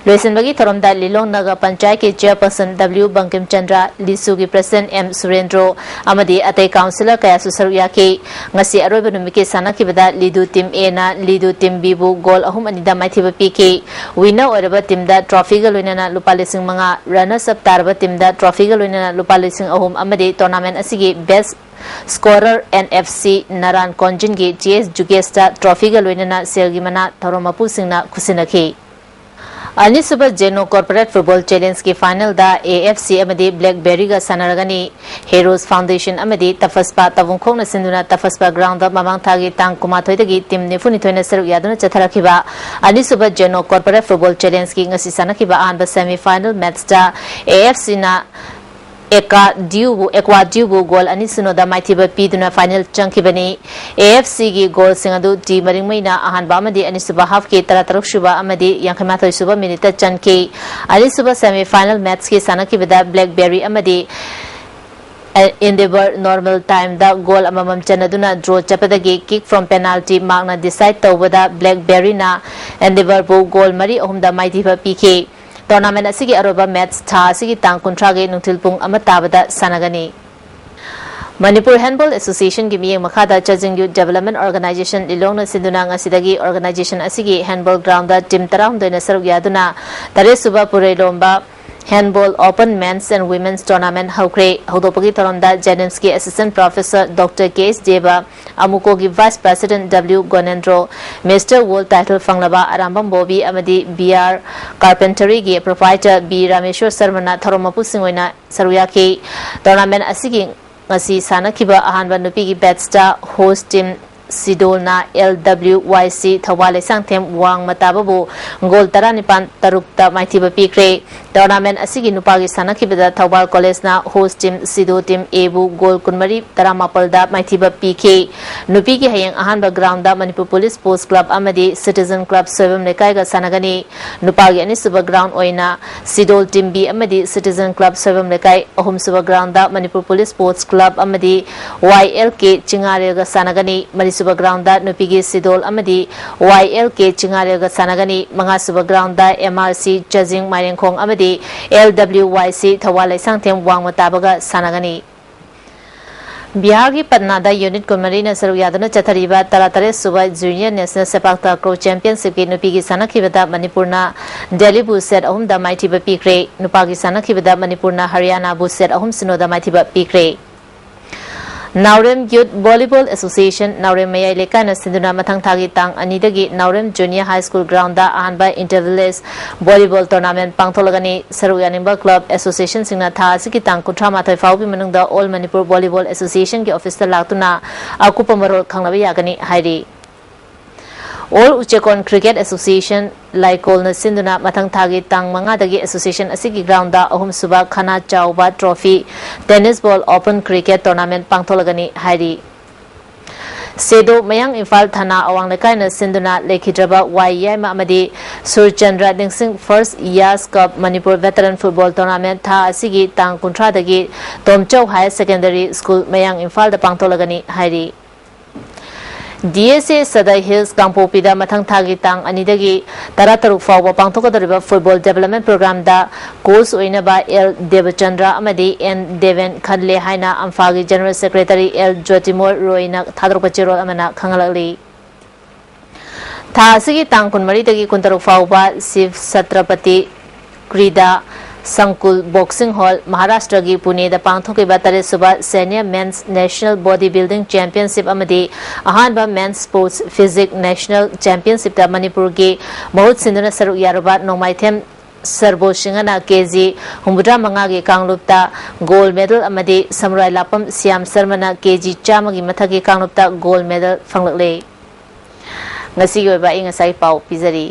ꯂꯣꯏꯁꯤꯟꯕꯒꯤ ꯊꯧꯔꯝꯗ ꯂꯤꯂꯣꯡ ꯅꯒꯔ ꯄꯟꯆꯥꯌꯠꯀꯤ chairperson W Bangkim Chandra, ꯂꯤꯁꯨꯒꯤ president M ꯁꯨꯔꯦꯟꯗ꯭ꯔꯣ ꯑꯃꯗꯤ ꯑꯇꯩ councillor ꯀꯌꯥꯁꯨ ꯁꯔꯨꯛ ꯌꯥꯈꯤ꯫ ꯉꯁꯤ ꯑꯔꯣꯏꯕ ꯅꯨꯃꯤꯠꯀꯤ ꯁꯥꯟꯅꯈꯤꯕꯗ ꯂꯤꯗꯨ Team A ꯅ ꯂꯤꯗꯨ Team B ꯕꯨ goal ꯑꯍꯨꯝ ꯑꯅꯤꯗ ꯃꯥꯏꯊꯤꯕ ꯄꯤꯈꯤ꯫ Winner ꯑꯣꯏꯔꯕ team ꯗ trophy ꯒ ꯂꯣꯏꯅꯅ ꯂꯨꯄꯥ ꯂꯤꯁꯤꯡ ꯃꯉꯥ, runners up ꯇꯥꯔꯕ team ꯗ trophy ꯒ ꯂꯣꯏꯅꯅ ꯂꯨꯄꯥ ꯂꯤꯁꯤꯡ ꯑꯍꯨꯝ ꯑꯃꯗꯤ tournament ꯑꯁꯤꯒꯤ best scorer N F C ꯅꯔꯥꯟ ꯀꯣꯟꯖꯤꯟꯒꯤ G S ꯖꯨꯒꯦꯁꯇ trophy ꯒ ꯂꯣꯏꯅꯅ ꯁꯦꯜꯒꯤ ꯃꯅꯥ ꯊꯧꯔꯝ ꯃꯄꯨꯁꯤꯡꯅ ꯈꯨꯠꯁꯤꯟꯅꯈꯤ꯫ ꯑꯅꯤꯁꯨꯕ Zeno Corporate Football Challenge ꯀꯤ final the A F C ꯑꯃꯗꯤ Blackberry ꯒ ꯁꯥꯟꯅꯔꯒꯅꯤ꯫ Heroes Foundation ꯑꯃꯗꯤ ꯇꯐꯁꯄꯥ ꯇꯥꯕꯨꯡꯈꯣꯛꯅ ꯁꯤꯟꯗꯨꯅ ꯇꯐꯁꯄꯥ ground ꯗ ꯃꯃꯥꯡ ꯊꯥꯒꯤ ꯇꯥꯡ ꯀꯨꯟꯃꯥꯊꯣꯏꯗꯒꯤ team ꯅꯤꯐꯨꯅꯤꯊꯣꯏꯅ ꯁꯔꯨꯛ ꯌꯥꯗꯨꯅ ꯆꯠꯊꯔꯛꯈꯤꯕ ꯑꯅꯤꯁꯨꯕ Zeno Corporate Football Challenge ꯀꯤ ꯉꯁꯤ ꯁꯥꯟꯅꯈꯤꯕ ꯑꯍꯥꯟꯕ semi final match ꯇ A F C ꯅ ꯑꯦꯀꯥ ꯗ꯭ꯌꯨꯕꯨ ꯑꯦꯀ꯭ꯋꯥ ꯗ꯭ꯌꯨꯕꯨ ꯒꯣꯜ ꯑꯅꯤ ꯁꯤꯅꯣꯗ ꯃꯥꯏꯊꯤꯕ ꯄꯤꯗꯨꯅ ꯐꯥꯏꯅꯦꯜ ꯆꯪꯈꯤꯕꯅꯤ꯫ ꯑꯦ ꯑꯦꯐ ꯁꯤꯒꯤ ꯒꯣꯜꯁꯤꯡ ꯑꯗꯨ ꯇꯤ ꯃꯔꯤꯡꯃꯩꯅ ꯑꯍꯥꯟꯕ ꯑꯃꯗꯤ ꯑꯅꯤꯁꯨꯕ ꯍꯥꯐꯀꯤ ꯇꯔꯥꯇꯔꯨꯛ ꯁꯨꯕ ꯑꯃꯗꯤ ꯌꯥꯡꯈꯩ ꯃꯥꯊꯣꯏ ꯁꯨꯕ ꯃꯤꯅꯤꯠꯇ ꯆꯟꯈꯤ꯫ ꯑꯅꯤꯁꯨꯕ ꯁꯦꯃꯤ ꯐꯥꯏꯅꯦꯜ ꯃꯦꯠꯁꯀꯤ ꯁꯥꯟꯅꯈꯤꯕꯗ ꯕ꯭ꯂꯦꯛꯕꯦꯔꯤ ꯑꯃꯗꯤ ꯑꯦꯟꯗꯦꯚꯔ ꯅꯣꯔꯃꯦꯜ ꯇꯥꯏꯝꯗ ꯒꯣꯜ ꯑꯃꯃꯝ ꯆꯟꯅꯗꯨꯅ ꯗ꯭ꯔꯣ ꯆꯠꯄꯗꯒꯤ ꯀꯤꯛ ꯐ꯭ꯔꯣꯝ ꯄꯦꯅꯥꯜꯇꯤ ꯃꯥꯔꯛꯅ ꯗꯤꯁꯥꯏꯠ ꯇꯧꯕꯗ ꯕ꯭ꯂꯦꯛꯕꯦꯔꯤꯅ ꯑꯦꯟꯗꯦꯚꯔꯕꯨ ꯒꯣꯜ ꯃꯔꯤ ꯑꯍꯨꯝꯗ ꯃꯥꯏꯊꯤꯕ ꯄꯤꯈꯤ꯫ ꯇꯣꯔꯅꯥꯃꯦꯟ ꯑꯁꯤꯒꯤ ꯑꯔꯣꯏꯕ ꯃꯦꯠꯁ ꯊꯥ ꯑꯁꯤꯒꯤ ꯇꯥꯡ ꯀꯨꯟꯊ꯭ꯔꯥꯒꯤ ꯅꯨꯡꯊꯤꯜ ꯄꯨꯡ ꯑꯃ ꯇꯥꯕꯗ ꯁꯥꯟꯅꯒꯅꯤ꯫ ꯃꯅꯤꯄꯨꯔ ꯍꯦꯟꯕꯣꯜ ꯑꯦꯁꯣꯁꯤꯌꯦꯁꯟꯒꯤ ꯃꯤꯠꯌꯦꯡ ꯃꯈꯥꯗ ꯆꯥꯖꯤꯡ ꯌꯨꯠ ꯗꯦꯕꯂꯞꯃꯦꯟ ꯑꯣꯔꯒꯅꯥꯏꯖꯦꯁꯟ ꯂꯤꯂꯣꯡꯅ ꯁꯤꯟꯗꯨꯅ ꯉꯁꯤꯗꯒꯤ ꯑꯣꯔꯒꯅꯥꯏꯖꯦꯁꯟ ꯑꯁꯤꯒꯤ ꯍꯦꯟꯕꯣꯜ ꯒ꯭ꯔꯥꯎꯟꯗ ꯇꯤꯝ ꯇꯔꯥꯍꯨꯝꯗꯣꯏꯅ ꯁꯔꯨꯛ ꯌꯥꯗꯨꯅ ꯇꯔꯦꯠꯁꯨꯕ ꯄꯨꯔꯩꯂꯣꯝꯕ handball open men's and women's tournament ꯍꯧꯈ꯭ꯔꯦ꯫ ꯍꯧꯗꯣꯛꯄꯒꯤ ꯊꯧꯔꯝꯗ ꯖꯦꯅꯤꯝꯁꯀꯤ assistant professor doctor K S Dev, ꯑꯃꯨꯀꯣꯒꯤ vice president W Gonendro, mister world title ꯐꯪꯂꯕ ꯑꯔꯥꯝꯕꯝ ꯕꯣꯕꯤ ꯑꯃꯗꯤ ꯕꯤ ꯑꯥꯔ ꯀꯥꯔꯄꯦꯟꯇꯔꯤꯒꯤ ꯄ꯭ꯔꯣꯄ꯭ꯔꯥꯏꯇꯔ ꯕꯤ ꯔꯥꯃꯦꯁꯣꯔ ꯁꯔꯃꯅ ꯊꯧꯔꯝ ꯃꯄꯨꯁꯤꯡ ꯑꯣꯏꯅ ꯁꯔꯨꯛ ꯌꯥꯈꯤ꯫ ꯇꯣꯔꯅꯥꯃꯦꯟ ꯑꯁꯤꯒꯤ ꯉꯁꯤ ꯁꯥꯟꯅꯈꯤꯕ ꯑꯍꯥꯟꯕ ꯅꯨꯄꯤꯒꯤ ꯕꯦꯠꯁꯇ ꯍꯣꯁ ꯇꯤꯝ ꯁꯤꯗꯣꯜꯅ L W Y C Thoubal Leishangthem ꯋꯥꯡꯃ ꯇꯥꯕꯕꯨ ꯒꯣꯜ ꯇꯔꯥꯅꯤꯄꯥꯟ ꯇꯔꯨꯛꯇ ꯃꯥꯏꯊꯤꯕ ꯄꯤꯈ꯭ꯔꯦ꯫ ꯇꯣꯔꯅꯥꯃꯦꯟ ꯑꯁꯤꯒꯤ ꯅꯨꯄꯥꯒꯤ ꯁꯥꯟꯅꯈꯤꯕꯗ ꯊꯧꯕꯥꯜ ꯀꯣꯂꯦꯖꯅ ꯍꯣꯁ ꯇꯤꯝ ꯁꯤꯗꯣ ꯇꯤꯝ ꯑꯦꯕꯨ ꯒꯣꯜ ꯀꯨꯟꯃꯔꯤ ꯇꯔꯥꯃꯥꯄꯜꯗ ꯃꯥꯏꯊꯤꯕ ꯄꯤꯈꯤ꯫ ꯅꯨꯄꯤꯒꯤ ꯍꯌꯦꯡ ꯑꯍꯥꯟꯕ ground Manipur police sports club ꯑꯃꯗꯤ ꯁꯤꯇꯤꯖꯟ ꯀ꯭ꯂꯕ ꯁꯣꯏꯕꯝ ꯂꯩꯀꯥꯏꯒ ꯁꯥꯟꯅꯒꯅꯤ꯫ ꯅꯨꯄꯥꯒꯤ ꯑꯅꯤꯁꯨꯕ ꯒ꯭ꯔꯥꯎꯟ ꯑꯣꯏꯅ ꯁꯤꯗꯣꯜ ꯇꯤꯝ ꯕꯤ ꯑꯃꯗꯤ ꯁꯤꯇꯤꯖꯟ ꯀ꯭ꯂꯕ ꯁꯣꯏꯕꯝ ꯂꯩꯀꯥꯏ, ꯑꯍꯨꯝꯁꯨꯕ ground Manipur police sports club ꯑꯃꯗꯤ ꯋꯥꯏ ꯑꯦꯜ ꯀꯦ ꯆꯤꯡꯉꯥꯔꯦꯜꯒ ꯁꯥꯟꯅꯒꯅꯤ꯫ ꯃꯔꯤꯁꯨꯕ ꯒ꯭ꯔꯥꯎꯟꯗ ꯅꯨꯄꯤꯒꯤ ꯁꯤꯗꯣꯜ ꯑꯃꯗꯤ ꯋꯥꯏ ꯑꯦꯜ ꯀꯦ ꯆꯤꯡꯉꯥꯔꯦꯜꯒ ꯁꯥꯟꯅꯒꯅꯤ꯫ ꯃꯉꯥꯁꯨꯕ ꯒ꯭ꯔꯥꯎꯟꯗ ꯑꯦꯝ ꯑꯥꯔ ꯁꯤ ꯆꯥꯖꯤꯡ ꯃꯥꯏꯔꯦꯡꯈꯣꯡ ꯑꯃꯗꯤ L W Y C Thoubal Leishangthem ꯋꯥꯡꯃ ꯇꯥꯕꯒ ꯁꯥꯟꯅꯒꯅꯤ꯫ ꯕꯤꯍꯥꯔꯒꯤ ꯄꯠꯅꯥꯗ ꯌꯨꯅꯤꯠ ꯀꯨꯟꯃꯔꯤꯅ ꯁꯔꯨꯛ ꯌꯥꯗꯨꯅ ꯆꯠꯊꯔꯤꯕ ꯇꯔꯥꯇꯔꯦꯠ ꯁꯨꯕ ꯖꯨꯅꯤꯌꯔ ꯅꯦꯁꯅꯦꯜ ꯁꯦꯄꯥꯛ ꯇꯥꯀ꯭ꯔꯣ ꯆꯦꯝꯄꯤꯌꯟꯁꯤꯞꯀꯤ ꯅꯨꯄꯤꯒꯤ ꯁꯥꯟꯅꯈꯤꯕꯗ ꯃꯅꯤꯄꯨꯔꯅ ꯗꯦꯜꯂꯤꯕꯨ ꯁꯦꯠ ꯑꯍꯨꯝꯗ ꯃꯥꯏꯊꯤꯕ ꯄꯤꯈ꯭ꯔꯦ꯫ ꯅꯨꯄꯥꯒꯤ ꯁꯥꯟꯅꯈꯤꯕꯗ ꯃꯅꯤꯄꯨꯔꯅ ꯍꯔꯤꯌꯥꯅꯥꯕꯨ ꯁꯦꯠ ꯑꯍꯨꯝ ꯁꯤꯅꯣꯗ ꯃꯥꯏꯊꯤꯕ ꯄꯤꯈ꯭ꯔꯦ꯫ ꯅꯥꯎꯔꯦꯝ ꯌꯨꯠ ꯚꯣꯂꯤꯕꯣꯜ ꯑꯦꯁꯣꯁꯤꯌꯦꯁꯟ ꯅꯥꯎꯔꯦꯝ ꯃꯌꯥꯏ ꯂꯩꯀꯥꯏꯅ ꯁꯤꯟꯗꯨꯅ ꯃꯊꯪ ꯊꯥꯒꯤ ꯇꯥꯡ ꯑꯅꯤꯗꯒꯤ ꯅꯥꯎꯔꯦꯝ ꯖꯨꯅꯤꯌꯔ ꯍꯥꯏ ꯁ꯭ꯀꯨꯜ ꯒ꯭ꯔꯥꯎꯟꯗ ꯑꯍꯥꯟꯕ ꯏꯟꯇꯔ ꯚꯤꯂꯦꯖ ꯚꯣꯂꯤꯕꯣꯜ ꯇꯣꯔꯅꯥꯃꯦꯟ ꯄꯥꯡꯊꯣꯛꯂꯒꯅꯤ꯫ ꯁꯔꯨꯛ ꯌꯥꯅꯤꯡꯕ ꯀ꯭ꯂꯕ ꯑꯦꯁꯣꯁꯤꯌꯦꯁꯟꯁꯤꯡꯅ ꯊꯥ ꯑꯁꯤꯒꯤ ꯇꯥꯡ ꯀꯨꯟꯊ꯭ꯔꯥ ꯃꯥꯊꯣꯏ ꯐꯥꯎꯕꯒꯤ ꯃꯅꯨꯡꯗ ꯑꯣꯜ ꯃꯅꯤꯄꯨꯔ ꯚꯣꯂꯤꯕꯣꯜ ꯑꯦꯁꯣꯁꯤꯌꯦꯁꯟꯒꯤ ꯑꯣꯐꯤꯁꯇ ꯂꯥꯛꯇꯨꯅ ꯑꯀꯨꯞꯄ ꯃꯔꯣꯜ ꯈꯪꯅꯕ ꯌꯥꯒꯅꯤ ꯍꯥꯏꯔꯤ꯫ All Uchekon Cricket Association ꯂꯥꯏꯀꯣꯜꯅ ꯁꯤꯟꯗꯨꯅ ꯃꯊꯪ ꯊꯥꯒꯤ ꯇꯥꯡ ꯃꯉꯥꯗꯒꯤ association ꯑꯁꯤꯒꯤ groundꯗ ꯑꯍꯨꯝꯁꯨꯕ ꯈꯅꯥ ꯆꯥꯎꯕ trophy tennis ball open cricket tournament ꯄꯥꯡꯊꯣꯛꯂꯒꯅꯤ ꯍꯥꯏꯔꯤ꯫ ꯁꯦꯗꯣ ꯃꯌꯥꯡ ꯏꯝꯐꯥꯜ ꯊꯅꯥ ꯑꯋꯥꯡ ꯂꯩꯀꯥꯏꯅ ꯁꯤꯟꯗꯨꯅ ꯂꯩꯈꯤꯗ꯭ꯔꯕ ꯋꯥꯏ ꯌꯥꯏꯃ ꯑꯃꯗꯤ ꯁꯨꯔꯆꯟꯗ꯭ꯔ ꯅꯤꯡꯁꯤꯡ first Yas Cup Manipur Veteran Football Tournament ꯊꯥ ꯑꯁꯤꯒꯤ ꯇꯥꯡ ꯀꯨꯟꯊ꯭ꯔꯥꯗꯒꯤ ꯇꯣꯝꯆꯧ Higher Secondary School ꯃꯌꯥꯡ ꯏꯝꯐꯥꯜꯗ ꯄꯥꯡꯊꯣꯛꯂꯒꯅꯤ ꯍꯥꯏꯔꯤ꯫ D S A Sadar Hills ꯀꯥꯡꯄꯣꯛꯄꯤꯗ ꯃꯊꯪ ꯊꯥꯒꯤ ꯇꯥꯡ ꯑꯅꯤꯗꯒꯤ ꯇꯔꯥꯇꯔꯨꯛ ꯐꯥꯎꯕ ꯄꯥꯡꯊꯣꯛꯀꯗꯧꯔꯤꯕ football development programꯗ coach ꯑꯣꯏꯅꯕ L ꯗꯦꯕꯆꯟꯗ꯭ꯔ ꯑꯃꯗꯤ N ꯗꯦꯕꯦꯟ ꯈꯜꯂꯦ ꯍꯥꯏꯅ ꯑꯝꯐꯥꯒꯤ General Secretary L ꯖꯣꯇꯤꯃꯣꯏ ꯔꯣꯏꯅ ꯊꯥꯗꯣꯔꯛꯄ ꯆꯦꯔꯣꯜ ꯑꯃꯅ ꯈꯪꯍꯜꯂꯛꯂꯤ꯫ ꯊꯥ ꯑꯁꯤꯒꯤ ꯇꯥꯡ ꯀꯨꯟꯃꯔꯤꯗꯒꯤ ꯀꯨꯟꯇꯔꯨꯛ ꯐꯥꯎꯕ ꯁꯤꯚ ꯁꯇ꯭ꯔꯄꯇꯤ ꯀ꯭ꯔꯤꯗꯥ ꯁꯪꯀꯨꯜ ꯕꯣꯛꯁꯤꯡ ꯍꯣꯜ, ꯃꯍꯥꯔꯥꯁꯇ꯭ꯔꯒꯤ ꯄꯨꯅꯦꯗ ꯄꯥꯡꯊꯣꯛꯈꯤꯕ ꯇꯔꯦꯠꯁꯨꯕ Senior Men's National Body Building Championship ꯑꯃꯗꯤ ꯑꯍꯥꯟꯕ Men's Sports Physique National Championshipꯇ ꯃꯅꯤꯄꯨꯔꯒꯤ ꯃꯍꯨꯠ ꯁꯤꯟꯗꯨꯅ ꯁꯔꯨꯛ ꯌꯥꯔꯨꯕ ꯅꯣꯡꯃꯥꯏꯊꯦꯝ ꯁꯔꯕꯣ ꯁꯤꯡꯍꯅ ꯀꯦ ꯖꯤ ꯍꯨꯝꯐꯨꯇꯔꯥ ꯃꯉꯥꯒꯤ ꯀꯥꯡꯂꯨꯞꯇ gold medal ꯑꯃꯗꯤ ꯁꯃꯨꯔꯥꯏ ꯂꯥꯄꯝ ꯁ꯭ꯌꯥꯝ ꯁꯔꯃꯅ ꯀꯦ ꯖꯤ ꯆꯥꯝꯃꯒꯤ ꯃꯊꯛꯀꯤ ꯀꯥꯡꯂꯨꯞꯇ gold medal ꯐꯪꯂꯛꯂꯦ꯫ ꯉꯁꯤꯒꯤ ꯑꯣꯏꯕ ꯑꯏꯪ ꯑꯁꯥꯒꯤ ꯄꯥꯎ ꯄꯤꯖꯔꯤ꯫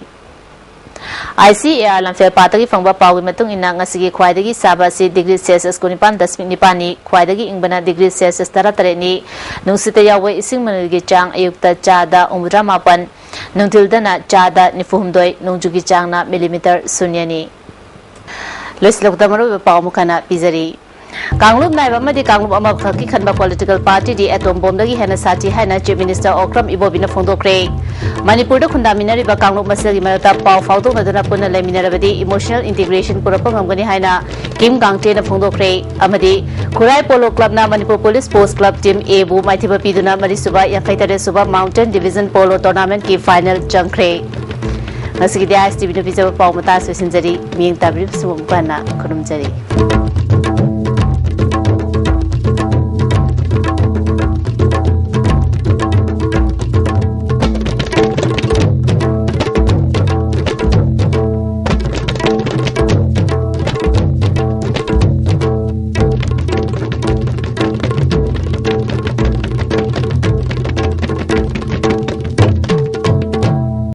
I C A R ꯂꯝꯐꯦꯜ ꯄꯥꯠꯇꯒꯤ ꯐꯪꯕ ꯄꯥꯎꯒꯤ ꯃꯇꯨꯡ ꯏꯟꯅ, ꯉꯁꯤꯒꯤ ꯈ꯭ꯋꯥꯏꯗꯒꯤ ꯁꯥꯕ ꯑꯁꯤ degree Celsius ꯀꯨꯟꯅꯤꯄꯥꯟ ꯗꯁꯃꯤꯛ ꯅꯤꯄꯥꯟꯅꯤ, ꯈ꯭ꯋꯥꯏꯗꯒꯤ ꯏꯪꯕꯅ degree Celsius ꯇꯔꯥꯇꯔꯦꯠꯅꯤ꯫ ꯅꯨꯡꯁꯤꯠꯇ ꯌꯥꯎꯕ ꯏꯁꯤꯡ ꯃꯅꯤꯜꯒꯤ ꯆꯥꯡ ꯑꯌꯨꯛꯇ ꯆꯥꯗ ꯍꯨꯝꯐꯨꯇꯔꯥ ꯃꯥꯄꯟ, ꯅꯨꯡꯊꯤꯜꯗꯅ ꯆꯥꯗ ꯅꯤꯐꯨꯍꯨꯝꯗꯣꯏ, ꯅꯣꯡꯖꯨꯒꯤ ꯆꯥꯡꯅ millimeter ꯁꯨꯟꯌꯅꯤ꯫ ꯂꯣꯏꯁꯤꯜꯂꯛꯄꯗ ꯃꯔꯨꯑꯣꯏꯕ ꯄꯥꯎ ꯑꯃꯨꯛ ꯍꯟꯅ ꯄꯤꯖꯔꯤ꯫ ꯀꯥꯡꯂꯨꯞ ꯅꯥꯏꯕ ꯑꯃꯗꯤ ꯀꯥꯡꯂꯨꯞ ꯑꯃꯈꯛꯀꯤ ꯈꯟꯕ political partyꯗꯤ atom bombꯗꯒꯤ ꯍꯦꯟꯅ ꯁꯥꯊꯤ ꯍꯥꯏꯅ Chief Minister ꯑꯣꯀ꯭ꯔꯝ ꯏꯕꯣꯕꯤꯅ ꯐꯣꯡꯗꯣꯛꯈ꯭ꯔꯦ꯫ ꯃꯅꯤꯄꯨꯔꯗ ꯈꯨꯟꯗꯥꯃꯤꯟꯅꯔꯤꯕ ꯀꯥꯡꯂꯨꯞ ꯃꯁꯦꯜꯒꯤ ꯃꯔꯛꯇ ꯄꯥꯎ ꯐꯥꯎꯗꯣꯛꯅꯗꯨꯅ ꯄꯨꯟꯅ ꯂꯩꯃꯤꯟꯅꯔꯕꯗꯤ emotional integration ꯄꯨꯔꯛꯄ ꯉꯝꯒꯅꯤ ꯍꯥꯏꯅ ꯀꯤꯝ ꯒꯥꯡꯇꯦꯅ ꯐꯣꯡꯗꯣꯛꯈ꯭ꯔꯦ꯫ ꯑꯃꯗꯤ ꯈꯨꯔꯥꯏ Polo Clubꯅ Manipur Police Sports Club Team Aꯕꯨ ꯃꯥꯏꯊꯤꯕ ꯄꯤꯗꯨꯅ ꯃꯔꯤꯁꯨꯕ ꯌꯥꯡꯈꯩ ꯇꯔꯦꯠ ꯁꯨꯕ Mountain Division Polo Tournamentꯀꯤ final ꯆꯪꯈ꯭ꯔꯦ꯫ ꯉꯁꯤꯒꯤꯗꯤ ISTVꯅ ꯄꯤꯖꯕ ꯄꯥꯎ ꯃꯇꯥꯡ ꯑꯁꯤ ꯂꯣꯏꯁꯤꯟꯖꯔꯤ꯫ ꯃꯤꯠꯌꯦꯡ ꯇꯥꯕꯤꯔꯤꯕꯁꯤꯡꯕꯨ ꯑꯃꯨꯛ ꯍꯟꯅ ꯈꯨꯔꯨꯝꯖꯔꯤ꯫